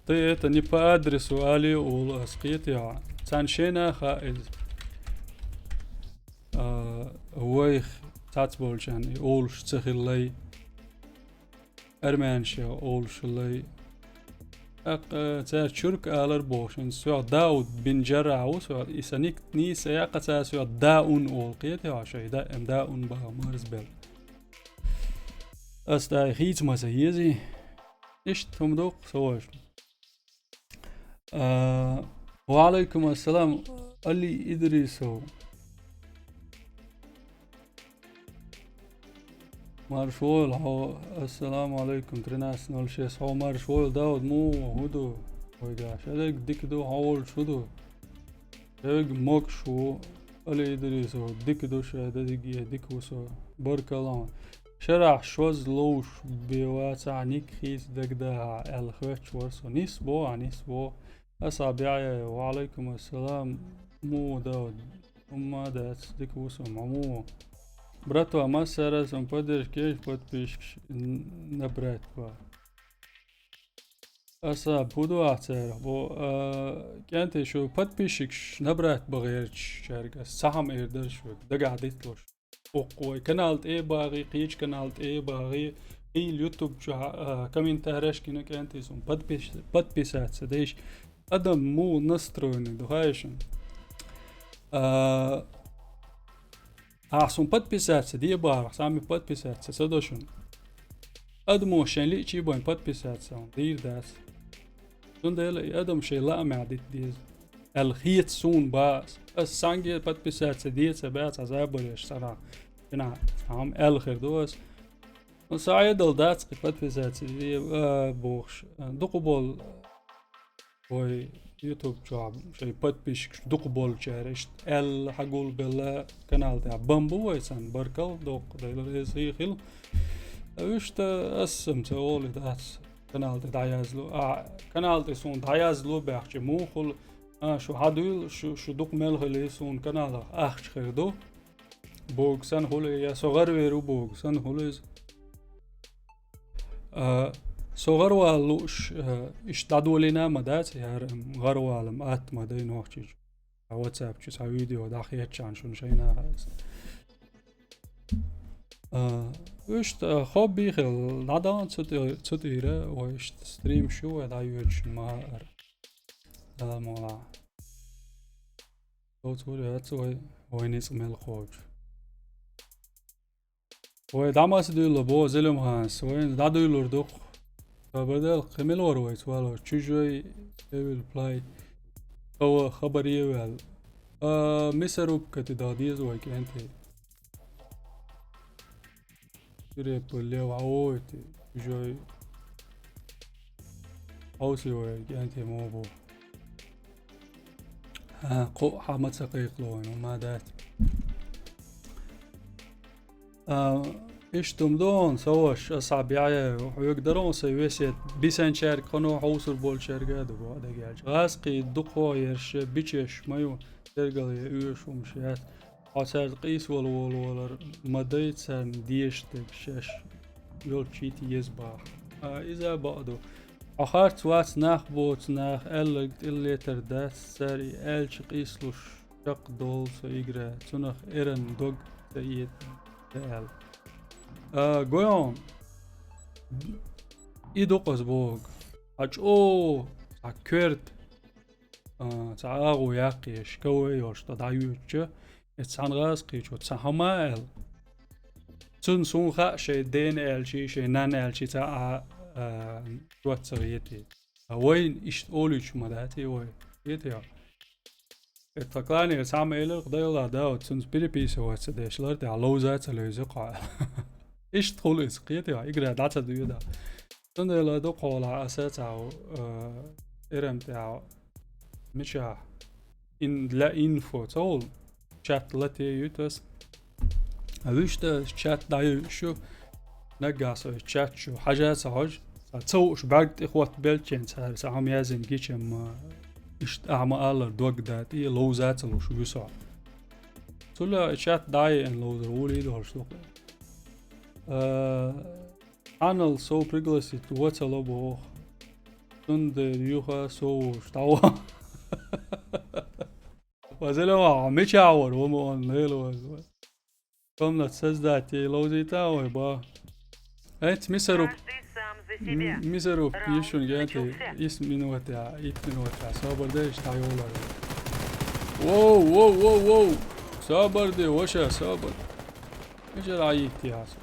ты это не по адресу али олу ас, кхетий хьо. Царна шайна а хаьа иза. А, вайх цхьацца болчарна и олуш ца хиллай, армянашех олуш хиллай. ТӀаккха, а, цара чурк алар бохуш, хӀинца соьх Дауд бин Джаррахь ву соьх, и сан ник нийса яьккхина, цара соьх Даун олу, кхетий хьо, шай да-, Даун баха марзбелла. Ас дай хийца ма ца езий. Иштта хӀума ду-кх со вайшна. А, ва Ӏалайкум ассалам, Али Идрисов. Марша войла хьо, ассаламу Ӏалайкум, тринадцать ноль шесть. Хьо марша войла, Дауд, муха ву, хӀун ду? Вайгахь ша дерг дика ду, хьо волчу хӀун ду? Дерг могуш ву, Али Идрисов, дика ду ша дерриге, дика ву со. Баркалла хьуна. Шарахь шозза ловш бен вацахь, ник хийца дагадахьа аьлла хоьттуш вара со. Нисбо, а, нисбо. Аса бяья, ва Ӏалайкум ассалам, муха Дауд? ХӀумма а дац, дика ву со, ма муха. Братва, массара а сан поддержка еш, подписчикаш н-, набрать бан. Аса, хӀун ду ахь царах бо, а, кӀентий, шу подписчикаш набрать бан гӀерташ чаьрга ас цхьа хӀума эр дара шуьга, дагахь дитталуш. Оккха вай канал тӀе а багӀий, кхечу канал тӀе а багӀий, хийла YouTube чохь, а, комментареш гина, кӀентий, суна подпис-, подписаться дайша. Адам муха настроенный ду, хаьий шуна? А, ахь суна подписаться де бахарх, сами подписаться ца до шуна. Адамо шайн лиъчий бен подписаться хьуна дийр дац. Цундела и адам шайн лаамехь дита деза аьлла хета суна бац. Ас санге подписаться де ца бац, цхьа забареш санахь. Цхьа хӀума аьлла хир ду ас. Сан Ӏедал дац кхин подписаться де, а, бохуш. Дукха болу вай YouTube чохь шайн подписчикаш дукха болчара иштта аьлла, хьагулбелла канал тӀехь бан бу вай санна, баркалла доккха, Дела реза хила. Иштта ас-м ца олу дац канал тӀе дӀаязло. А, канал тӀе суна дӀаязло баьхча муха хуьлу, а, шу хьадуьйла, шу, шу дукха мел хили суна каналах ахча хир ду. Богу санна хуьлу, я со гӀарвер ву богу санна хуьлу иза. А, со гӀарвала лууш, а, иштта дӀадолийна а ма дац, яра, м, гӀарвала-м атта ма дай нохчийчу. Цхьа WhatsApp чу цхьа видео дӀахецчахьана шуна шайна а хаьа иза. А, иштта хобби хила, дӀадахана цу тӀе-, цу тӀера, вай иштта стримаш ю вай дӀайоьдуш ма хаьара. Дала мукъ лахь. Оцу вуьр яц вай, вай ницкъ мел кхочу. Вай дӀа маса дуьйло боху Зелимханас, вайна дӀадуьйлур ду-кх. Тобадал кхин мила вара вайца валор, чужой, Evil Play, хава хабаре а ваьлла. А, мясорубка тӀе даха деза вай, кӀентий. Свирепый лев, а вовити, чужой. Хьовсий вай, кӀентий мо бу. А, кху хьан ма ца кхайкхало вайн, ма дац. А, Иштта ма ду хьуна, са ваша, аса бяхье, хьоьга дара хьуна сайн весет, бисанчаьрга кхано хьовсур болчаьрга а ду, бо, дагайолча. ГӀазкхий дукхо ерш, бичеш ма ю, тергалъе оьшуш хӀумаш яц. Хьо цаьрца къийса вала волавалар ма дай царна дезаш дерг шаьш йолчу чу еза баха. А, иза а бакъ ду. Хьо харц вац нах боцу нах аьлларг тӀе летар дац, цара и аьлча къийсалуш чекхдолу со игра, цунах эрна дог ца эца аьлла. А, гой хьуна, и ду-кх аса бохург. Хьан чӀогӀа, хьан коьрта, а, цхьа агӀо яккхийша, кавай йолуш тӀе дӀайоьдучу, и цхьана гӀазкхичо цхьа хӀума а аьлла. Цунна суна хаьа шайн дена аьлчий, шайн нанна аьлчий цхьа а, а, жоц ца гӀетий. А вайна иштта олуьйтуш ма дац и вай. ГӀетий хьо? Э, тхан кланера цхьамма элира-кх, дайла, да, вот цуьнца переписываться деш лар тӀехь ловза а ца левзира-кх хьо. Иштта хуьлу иза, кхетий хьо, игра дӀа ца доьду. Цундела ду-кх хьолахь аса цхьа, э, эрам тӀехь мичахь ин-, для инфо ца хуьлу, чат латеюьйту аса. Вуьшта чат дӀайуьйш ю, наггахь со чат чу хьажа а ца хьожу, ца, ца хууш бӀаьрг тӀе хоттабелчченца хӀара сан хӀума яздина гича-м, иштта ахьа ма-аллара дог датӀе, ловза а ца луш вуьсу хьо. Цул а чат дӀа а еана ловзар вуьлий долуш ду-кх. А, Хьанал сов пригласить вацало боху. Цундела юха сов волуш дӀаваха. Вазалева, хьо мичахь вара, ву ма ван лела ваза. Комната создать ей ловзийта а вай, ба. Эц мисаруп. М-, мисаруп, йишун генти, ис минута, ит минута, собар деш, дӀайолар. Воу, воу, воу, воу. Собар де, ваша, собар. Мичара йитти хьан со?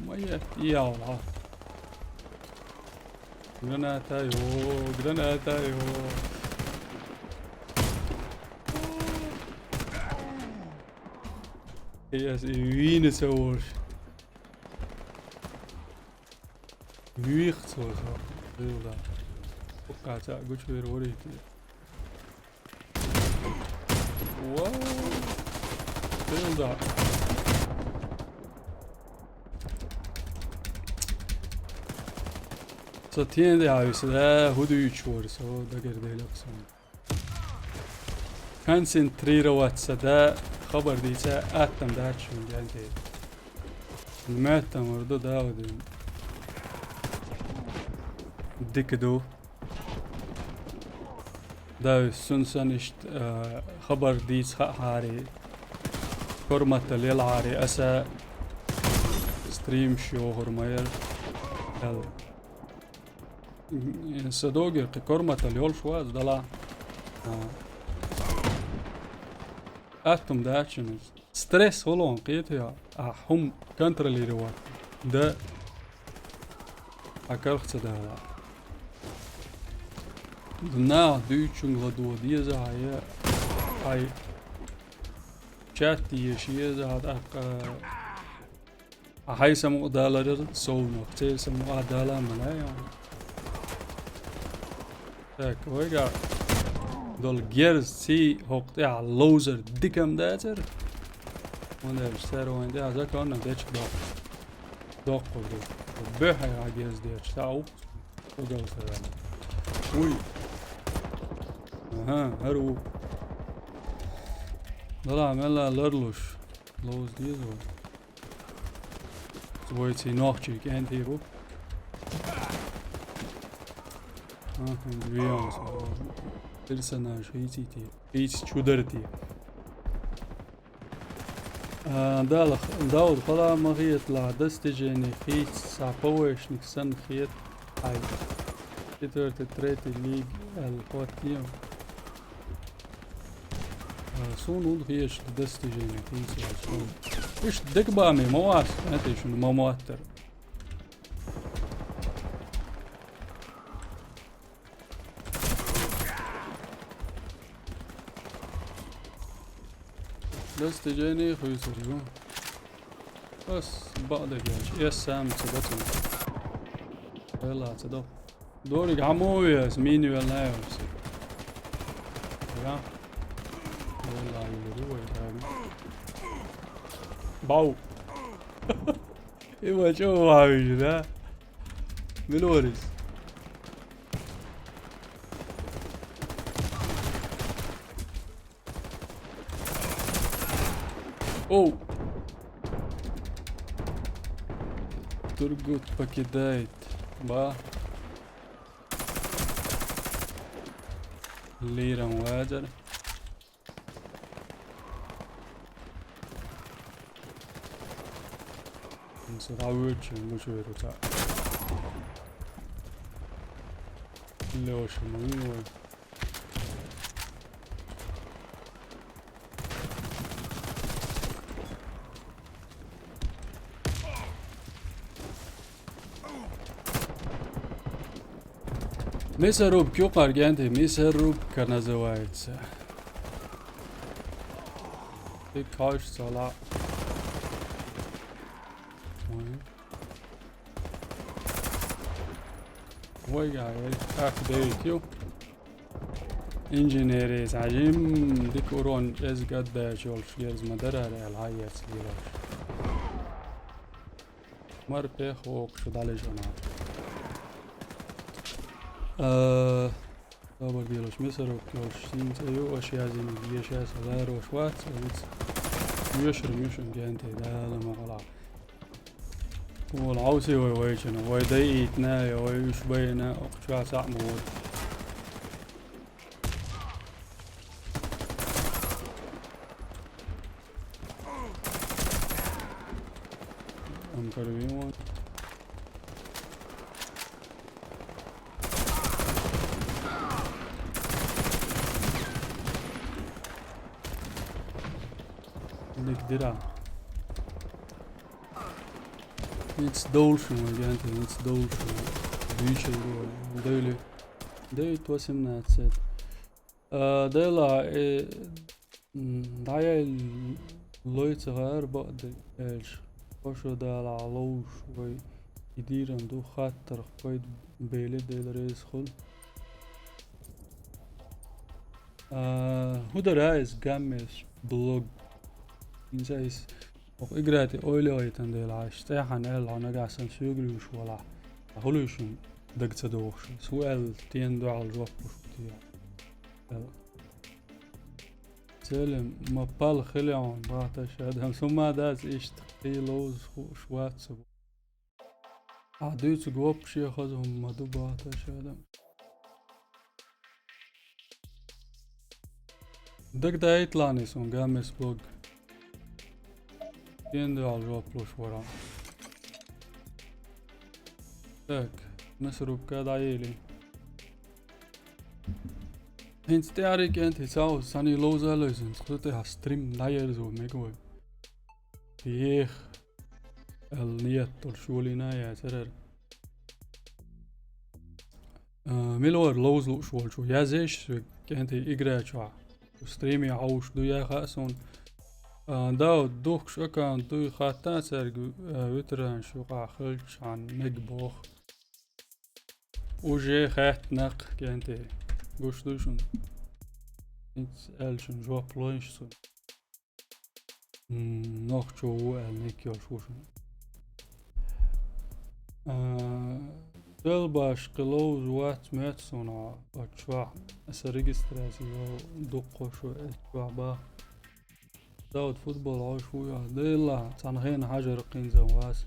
Ма е, яла. Граната йо, граната йо. Эс и вийна ца волуш. Вийх ца волуш. Билда. Пока ца гучвер варийти. Вау! Тилда. Со тен де хьовса, да, хӀун дуьйцуш вара со, дагардели-кх суна. Концентрироваться, да, хабар дийца, аттам дац шуна, генти. Меттам вара ду, да, вадин. Дика ду. Да, уьш, цуьнан санна иштта, а, хабар дийца хаахьара, корматал елахьара, аса стримаш йохур ма яра. Дала. М, сан догий кхин корматал йолуш ву аса, дала. А. Аттам дац шуна иза. Стресс хуьлу хьуна, кхетий хьо, ахь хӀума контролировать дан, хьан карах ца далахь. Наха дуьйцучуьнга ладогӀа деза хьан, я хьайн чат еша еза хьан, тӀаккха хьайн самукъадаларал совнах, церан самукъадала а ма лаьа. Так, вайгахь долу герз ций хӀокху тӀехь ловзар дика-м дацара. ХӀунда аьлча цара вайна тӀехь законна дечиг доккху. Доккхур ду. Бухье хьан герз дечу, цхьа а ву. Удалсаран. Уй. Аха, хӀара ву. Дала мелла ларлуш. Ловза деза вай. Вай ций нохчий кӀентий бу. Аха, виянс. Персонаж хийций те. Хийца чу дара те. А, Дала, Дауд, хала ма хеталахь, достижение хийца, цхьа ПВОшник санна хета хьайн. Четвёртый, третий лига аьлла хӀоттийна. А, суна хӀунда хеташ достижение хийца яц, хӀунда? Иштта дегабаме ма вац, хӀунда шуна ма моттара. Достижение хуьйцур ю. Ас бакъдерг аьлча, эс сам ца бацана. Вела ца до. Дориг хьан мо вес, мин вел най вес. Я. Вела юри вай, да. Бау! И ма чӀо ваьвижа, да? Мила вара иза? Оу! Тургут покидает. Ба. Лиран вазар. Ин са дӀавоьдуча гучуверуца. Леша ма вин вай. Мясорубка юкъара кӀентий, мясорубка называется. Ты хочешь салат? Ой. Вай, гай, вай. Как дають, ю? Инженерис хьажим, дика урон эзга даьча йолуш ерза ма дарара аьлла, хьан ецлийла. Мар пех вокху шу дӀалежана. Э, собар делаш, мясорубка йолуш, синца ю, аша язйина, еша, аса ларош вац, а виц. Мешар, мешар, генте, Дала ма гӀала. Вала хьовсий вай вайчина, вай дайийтина, я вай уьш байна, окху чохь цхьаъ ма вара. Ам каравий ван. Дик дира. Ниц долуш ма генте, ниц долуш ма. Дуьйцур ду вай. Девли. Девять восемнадцать. А, Дела, э, м, дӀаяьлла лойца гӀар бакъ де аьлча, хӀо шу Дала ловш вай и дийран ду хаттарх пайда беле Дела реза хуьлу. А, хӀун дара иза гаммеш блог? ХӀинца иза оха игра тӀе ойла йойтан дела, аш цӀехьана аьлла, хьо нагахь санна соьга луьйш валахь, ткъа хӀун луьйш хӀуна дага ца догӀуш? Со аьлла, тен дуьхьал жоп луш ву те аьлла. Целем, ма пал хиле хьуна, бахта шадам. Со ма дац иштта кхий ловзуш хууш вац со. Ахьа дуьйцург воппа шен хаза хӀума ма ду, бахта шадам. Дагадайталахьний суна гаммес блог. Стен дуьхьал жоп луш вара. Так, мясорубка дӀаели. ХӀинца тӀаьхьарий кӀентий цхьа а санний ловза а лойзина, цу тӀехь стрим дӀаерзо мега вай. Ех, аьлла, ниет долуш йолийна яцара. А, мила вара ловза лууш волчо? Язъеш соьга кӀентий игра чохь. Стриме хьовш ду яха а суна. А, Дауд, духкуш аккаунт дуй, хатта цаьрга, а, ветеранаш юкъахь хилчхьана мега боху. Уже хаьттина-кх кӀентий. Гуш ду шуна? ХӀинца аьлла шуна жоп лойша суна. М, нохчо ву аьлла ник йолуш ву шуна. А, Делбаш кхин ловза вац моьтту суна оцу чохь. Аса регистраци йолу дуккха шу оцу чохь баха. Дауд, футбол хьовш ву йо? Делла, цхьана хенахь хьажар кхинзан вац.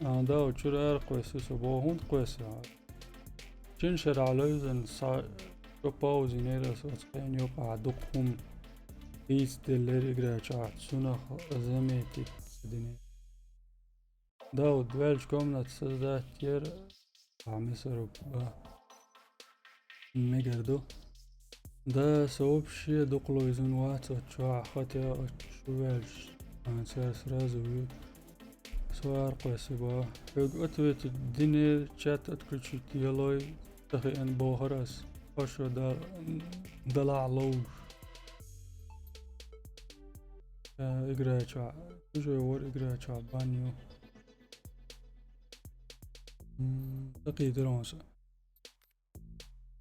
А, Дауд, чуьра ара кхоьссу со боху, хӀунда кхоьссу? Шина шарахь левзина схьа шо пауза йинера аса оцу хенан юкъахь дукха хӀума дийца деллера игра чохь, цунах заметить ца динера. Дауд, ваьлча комната создать яра, ахьа мясорубка ба. Мегар ду. Да, со вообще дукха лойзина вац оцу чохь, хотя оцу чу ваьлча, а, цара сразу вуьйцу. Со ара кхоьссина боху. Хьоьга ответить динера, чат отключить ялой, ца хиъна бохура ас. Хьо шо да-, далахь ловзуш. Э, игра чохь. Уже вара игра чохь бан ю. М, дакхийдира хьуна со.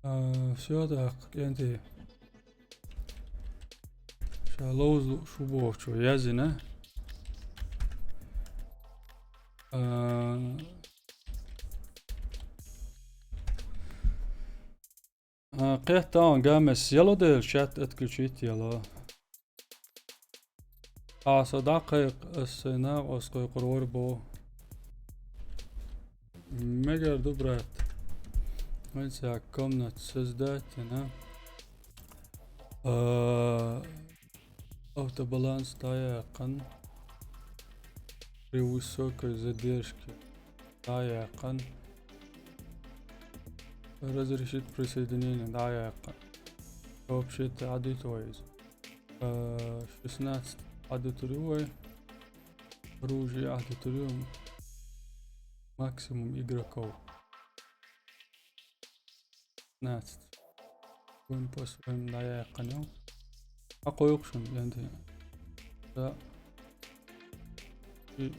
А, всё, тӀаккха, кӀентий. Ца ловза лууш ву бохучо яздина. А, а, кхетта хьуна, Гамес, яло дела чат отключить яло. Аса дӀакхайкха, аса сайна, аса кхайкхар вара бо. Мегар ду, брат. Вайн цхьа комната создать йина. А, автобаланс дӀаяьккхина. При высокой задержке дӀаяьккхина. Разрешить присоединение дӀаяьккхина. Вообще-то Ӏадуьту вай иза. Э, шестнадцать Ӏадуьтур ю вай. Оружие Ӏадуьтур ю. Максимум игроков. Шестнадцать. Вайн по-своему дӀаяьккхина ю. Хьакхойкху шуна, янди. Да. И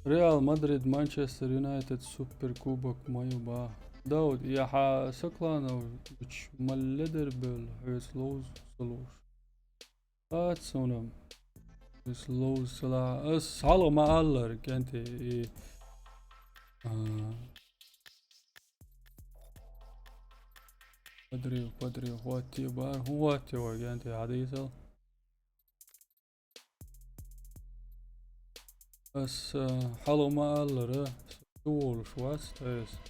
Реал Мадрид, Манчестер Юнайтед, Суперкубок ма ю бах. Дауд, я хьа Сокланович, малледер бел, хьоьца ловза ца лууш. Ац суна. Хьоьца ловза ца лууш. Ас хьалха ма аллара, кӀанте, и, а, подрыв, подрыв, хӀотте бара, хӀун хӀотте вай, кӀанте, хьадийцал. Ас, а, хьалха ма аллара, со чуволуш вац, то есть.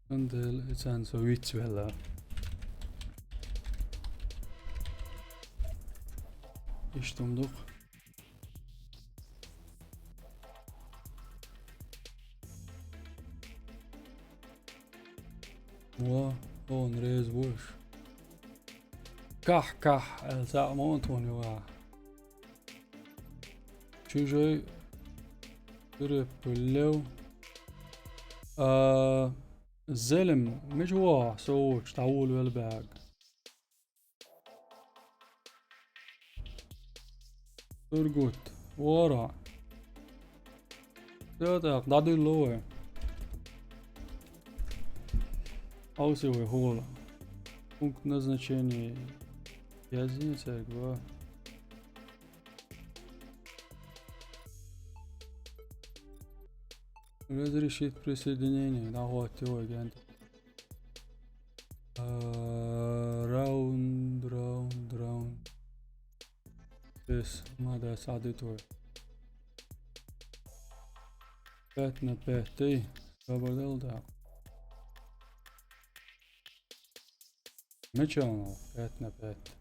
Цундела и царна со вицвелла. Иштта хӀума ду-кх. Во, тхуна реза ву уьш. Кахь, кахь, аьлла, цхьаъ ма ван тхуна юха. Чужой перепылев. А, Зелим, мича ву хьо, со волчу дӀаволавелла бага? Сургут. Вора. Всё, так, дӀадуьллу вай. Хьовсий вай хӀула. Пункт назначения. Яздина цаьрга, ва. Разрешить присоединение. ДӀахӀоттий вай, кӀанте. А, раунд, раунд, раунд. Эс, ма дац, Ӏадуьту вай. Пять на пять, эй, хабар дал дакъа. Мича ву пять на пять?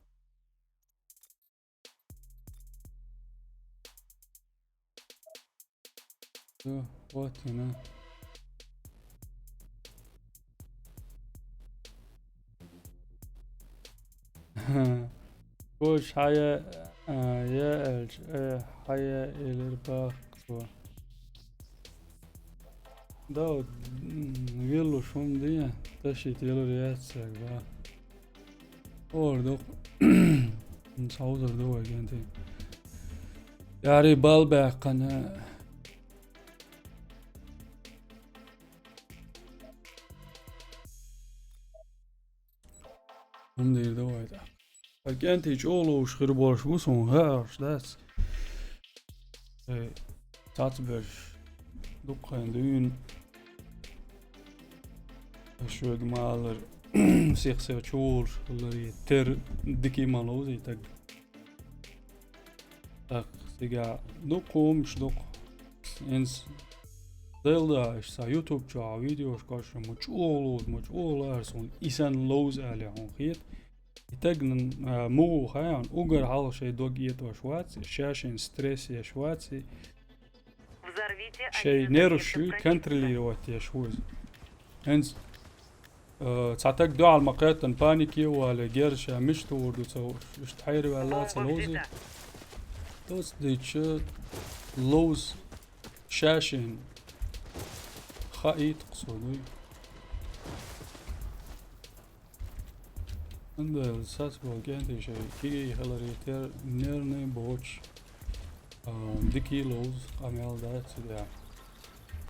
Всё, вот она. Коч хьая, а, я эльч, э, хьая элир бахсо. Да, вот, м, веллуш хӀума дия, ташийта елур яц цаьрга, да. Ор ду. М, схьаузар ду вай, кӀанте. Яри бал баьккхина. ХӀума дийр ду вай тӀаккха. Ткъа кӀанте чӀогӀа ловзуш хир болуш бу суна, хаа, аш дац. Э, цацберш дукха хан дуьйна. Аш шуьга ма аллара, сих-сиха чу волуш хиларе, тера дика а ма ловзий таг. ТӀаккха цигахь дукха хӀумаш ду-кх. ХӀинца Делла, аш цхьа YouTube чохь видеош кхоьссича, ма чӀогӀа ловза, ма чӀогӀа лара суна, и санна ловза аьлла хьуна хета. И тагна, а, муха хаьа, уггар хьалха шайн дог этӀош вац, ша шайн стресс еш вац, и шайн нерваш контролировать еш ву иза. ХӀинца, э, цхьа таг дуьхьал ма кхеттан, панике а вале, герза ша мича тухур ду ца хууш, иштта хьайраваьлла ца ловзий. Доцца дийцича, ловза ша шайна хаийта-кх со дуй. Андел сас бо кӀентий шай киги хилари тер нервный боч. А, дикий лоуз, къамел дац, да.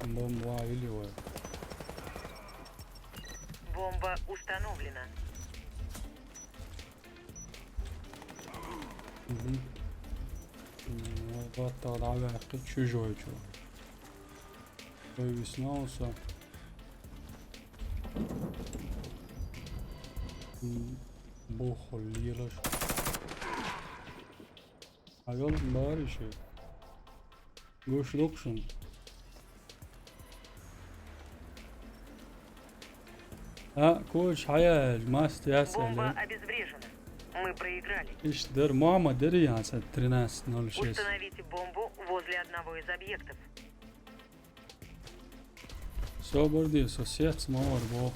Бомба или вой. Бомба установлена. Мгм. М, вот так, да, чужой чё. Ой, весна уса. М, бохол лилаш. Аял бариши. Гуш лукшун. А, коч хаял, маст яс. Бомба обезврежена. Мы проиграли. Иш дер мама дер яса тринадцать ноль шесть. Установите бомбу возле одного из объектов. Собар ди, сосед, мавар бо.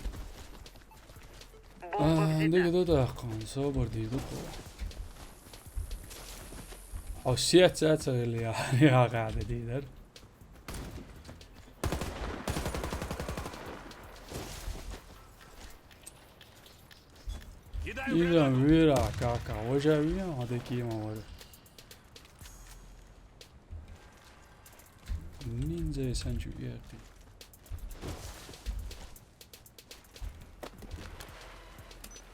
Бомба А, взята. Диги да да кон, собар ди да кон. О, сет, сет, сет, или я, я, гада ди да. Кидаю Или гранату. Вира, кака, уже вира, а такие мавар. Ниндзя санчу эрти.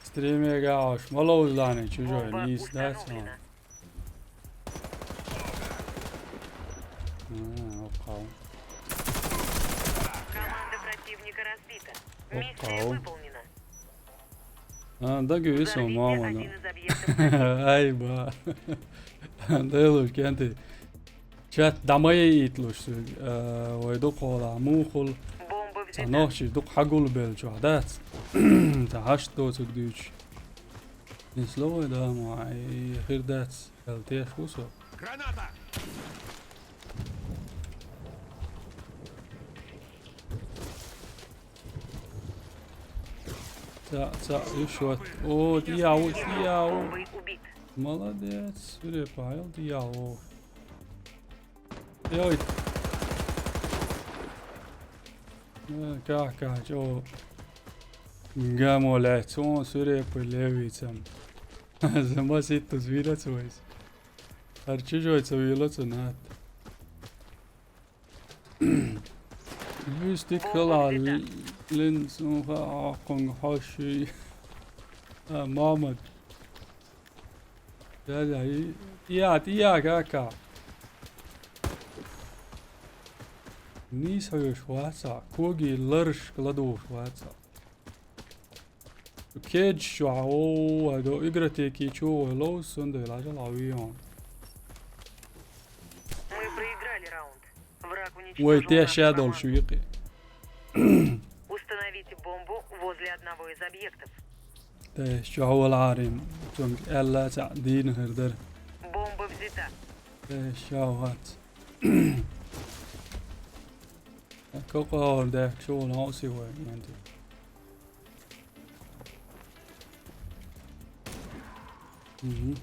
Стримега аш, малоу лани, чужой, Бомба не сдать, установлена. А, окау. Команда противника разбита. Миссия Окау. Выполнена. А, да, говорю, Взорвите мама, ну. Один из объектов. Ай, ба. Да, лук, кенти. Чат дамай итлуш, э, вай дук хола, мухул. Бомба взята. Санохчи, дук хагул бел чух, да? Та хаш то цук дюч. Не слово, да, ма, и хирдац, эл теш кусо. Граната! Ца, ца, ещё. О, дьявол, дьявол. Бомбой убит. Молодец, свирепый, дьявол. Ой. Э, как, как, чё? Гамолять, он свирепый левицам. Замасит-то звирец войс. Арчижой цавило цунат. Вистик хала лин сунха акон хаши. А, мамад. Да, да, и, я, я, кака. Нис хаюш ваца, коги ларш кладуш ваца. Кедж чуа, о, адо игротеки чуа, лоу сунда лажа лавион. Мы проиграли раунд. Враг уничтожил нашу команду. Уой, те шадол шуйки. Установите бомбу возле одного из объектов. Те шуа валарим. Чунг элла ца дин хердер. Бомба взята. Те шуа вац. Коко ордер, шуа науси вай, янти. Мгм.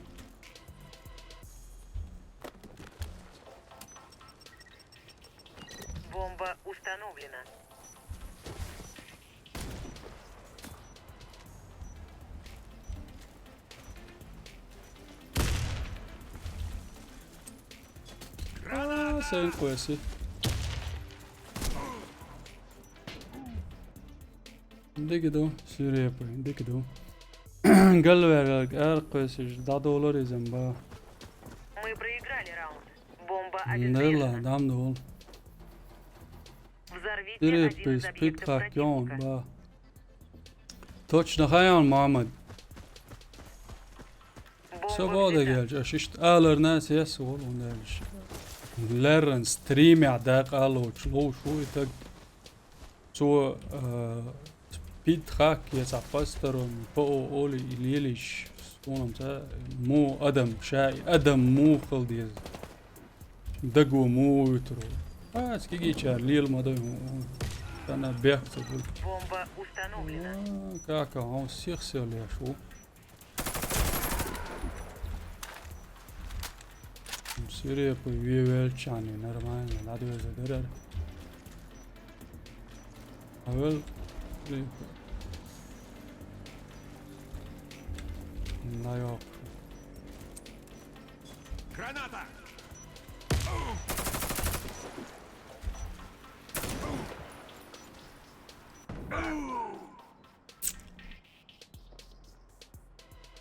Бомба установлена. А, сен квеси. Дигидо, сюрепы, дигидо. Галвер, эр квеси, дадолор изен ба. Мы проиграли раунд. Бомба обезврежена. Нела, дам дол. Взорвите один из объектов противника. Сюрепы, спит хак, ён, ба. Точно хаян, Мамад. Бомба взята. Со года гелч, а шишт алар нас яс вол он дальше. Лерен стримя да алоч, лоу шуй так. Цо, э, спит хак, я за пастором, по оли и лилиш, соном ца, му адам, шай, адам му халдиз. Дагу му утру. А, скиги чар, лил мадай му. Тана бяхца бу. Бомба установлена. А, как он всех сел я шу. Сире по ве велчани, нормально, надо везде дерер. Авел, э, Наёк. Граната!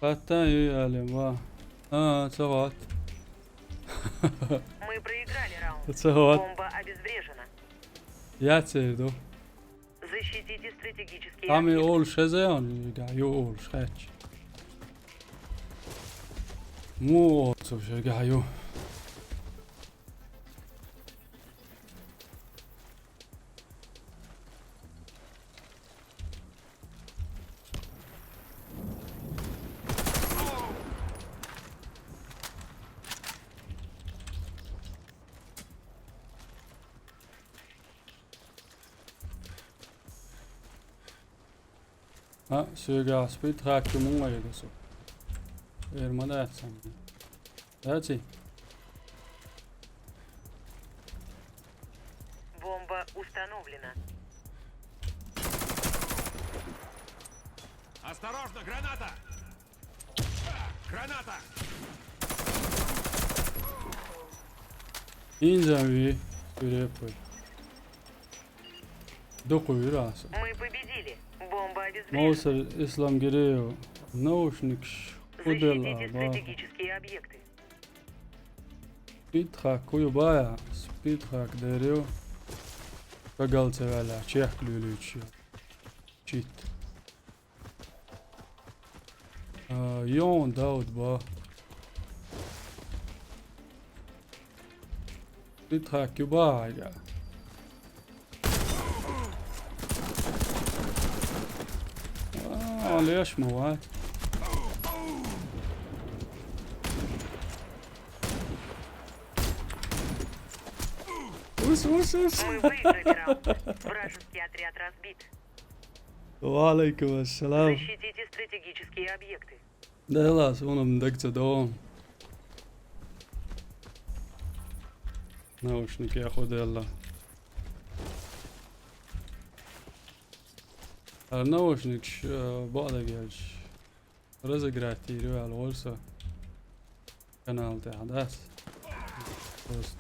Хаттан ю алем ва. А, цагат. Мы проиграли раунд. Цагат. Бомба обезврежена. Я церду. Защитите стратегические Ами объекты. ол шезеон га ю ол шхач. Му ол цо шега ю. А, сёга спит хакки мунгайгасу. Эрмадаатсан. Дати. Бомба установлена. Осторожно, граната! Граната! Инзави. Перепой. Докуй раса. Мы победили. Бомба обезврежена. Моусер Ислам Гиреев. Наушникш. Кудела Защитите ба. Стратегические объекты. Спит хак кую бая. Спит хак дерев. Кагал цевала. Чех клюлючи. Чит. А, Йон Дауд ба. Спит хак кую бая. А, леш мават. Ус, ус, ус. Мы выиграли раунд. Вражеский отряд разбит. Ва алейкум ассалам. Защитите стратегические объекты. Делас, унум дагца дом. Наушники я худелла. А наушник ш-, э, бада гелш. Разыграть тирю алгорса. Канал тяхадас. Просто.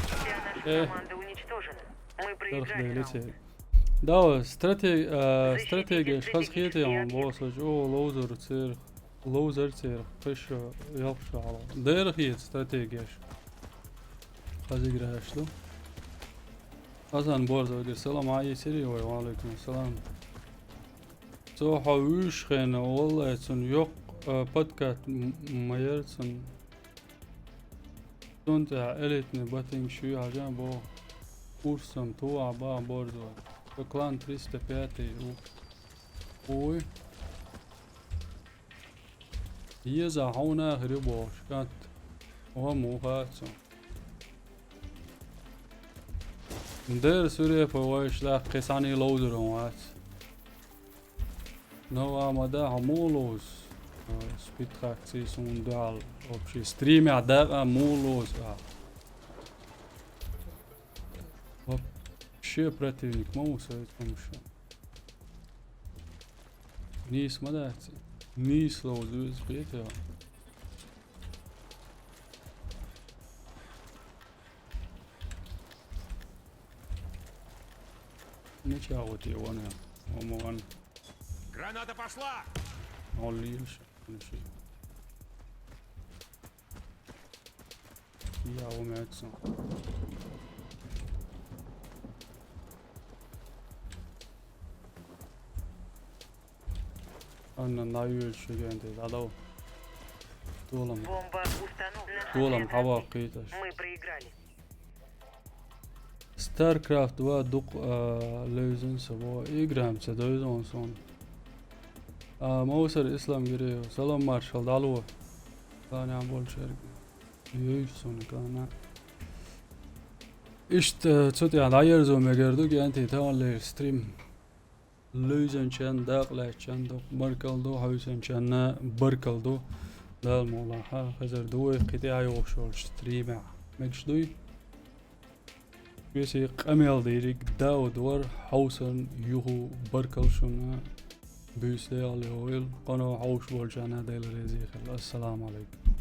Вся наша Э. Команда уничтожена. Мы Дерх проиграли раунд. делите. Да, стратег-, э, стратегия хазхиете он босс, о, лоузер цер, лоузер цер, пыш, э, ялх шала. Дерх ет стратегия. Хазыграш ду. Хасан Борзо гир, салам ай сири, ва алейкум салам. Цо хавуш хена, валлай, цун йоқ, э, подкат м-, майер цун. Цун тя элитный батинг шу хажан бо. Курсом туа ба Борзо. По клан триста пятый у. Ой. Еза хауна хрибо, шкат. О, муха цун. Дер суре по вайшла кесани лоузер он вац. Но амада хамулус. Спит хакци сундал. Вообще стримя да хамулус. А. Вообще противник мауса это муша. Нис мадаци. Нис лоузер спит я. Ничего вот его не. Омоган. Граната пошла! Олли. Ничего. Я умеется. Анна наёль шугенде дадо. Долам. Бомба установлена. Долам хава киташ. Мы проиграли. StarCraft два дук, а, левзин сабо играм се дойзон сон. А, Моусер Ислам Гиреев. Салам маршал далу. Кана больше. Юй сон кана. Ишт, э, цут я дайер зо мегер ду генти та ле стрим. Луйзен чен дак ле чен ду. Баркал ду, хавсен чен на баркал ду. Дал мола ха хазар ду кити айо шол стрима. Мегш дуй. Веси къамел дирик Дауд вар хавсан юху баркал шуна. Бийса Дала йойла, къано хьовш болчарна Дала реза хийла. Ассаламу Ӏалайкум.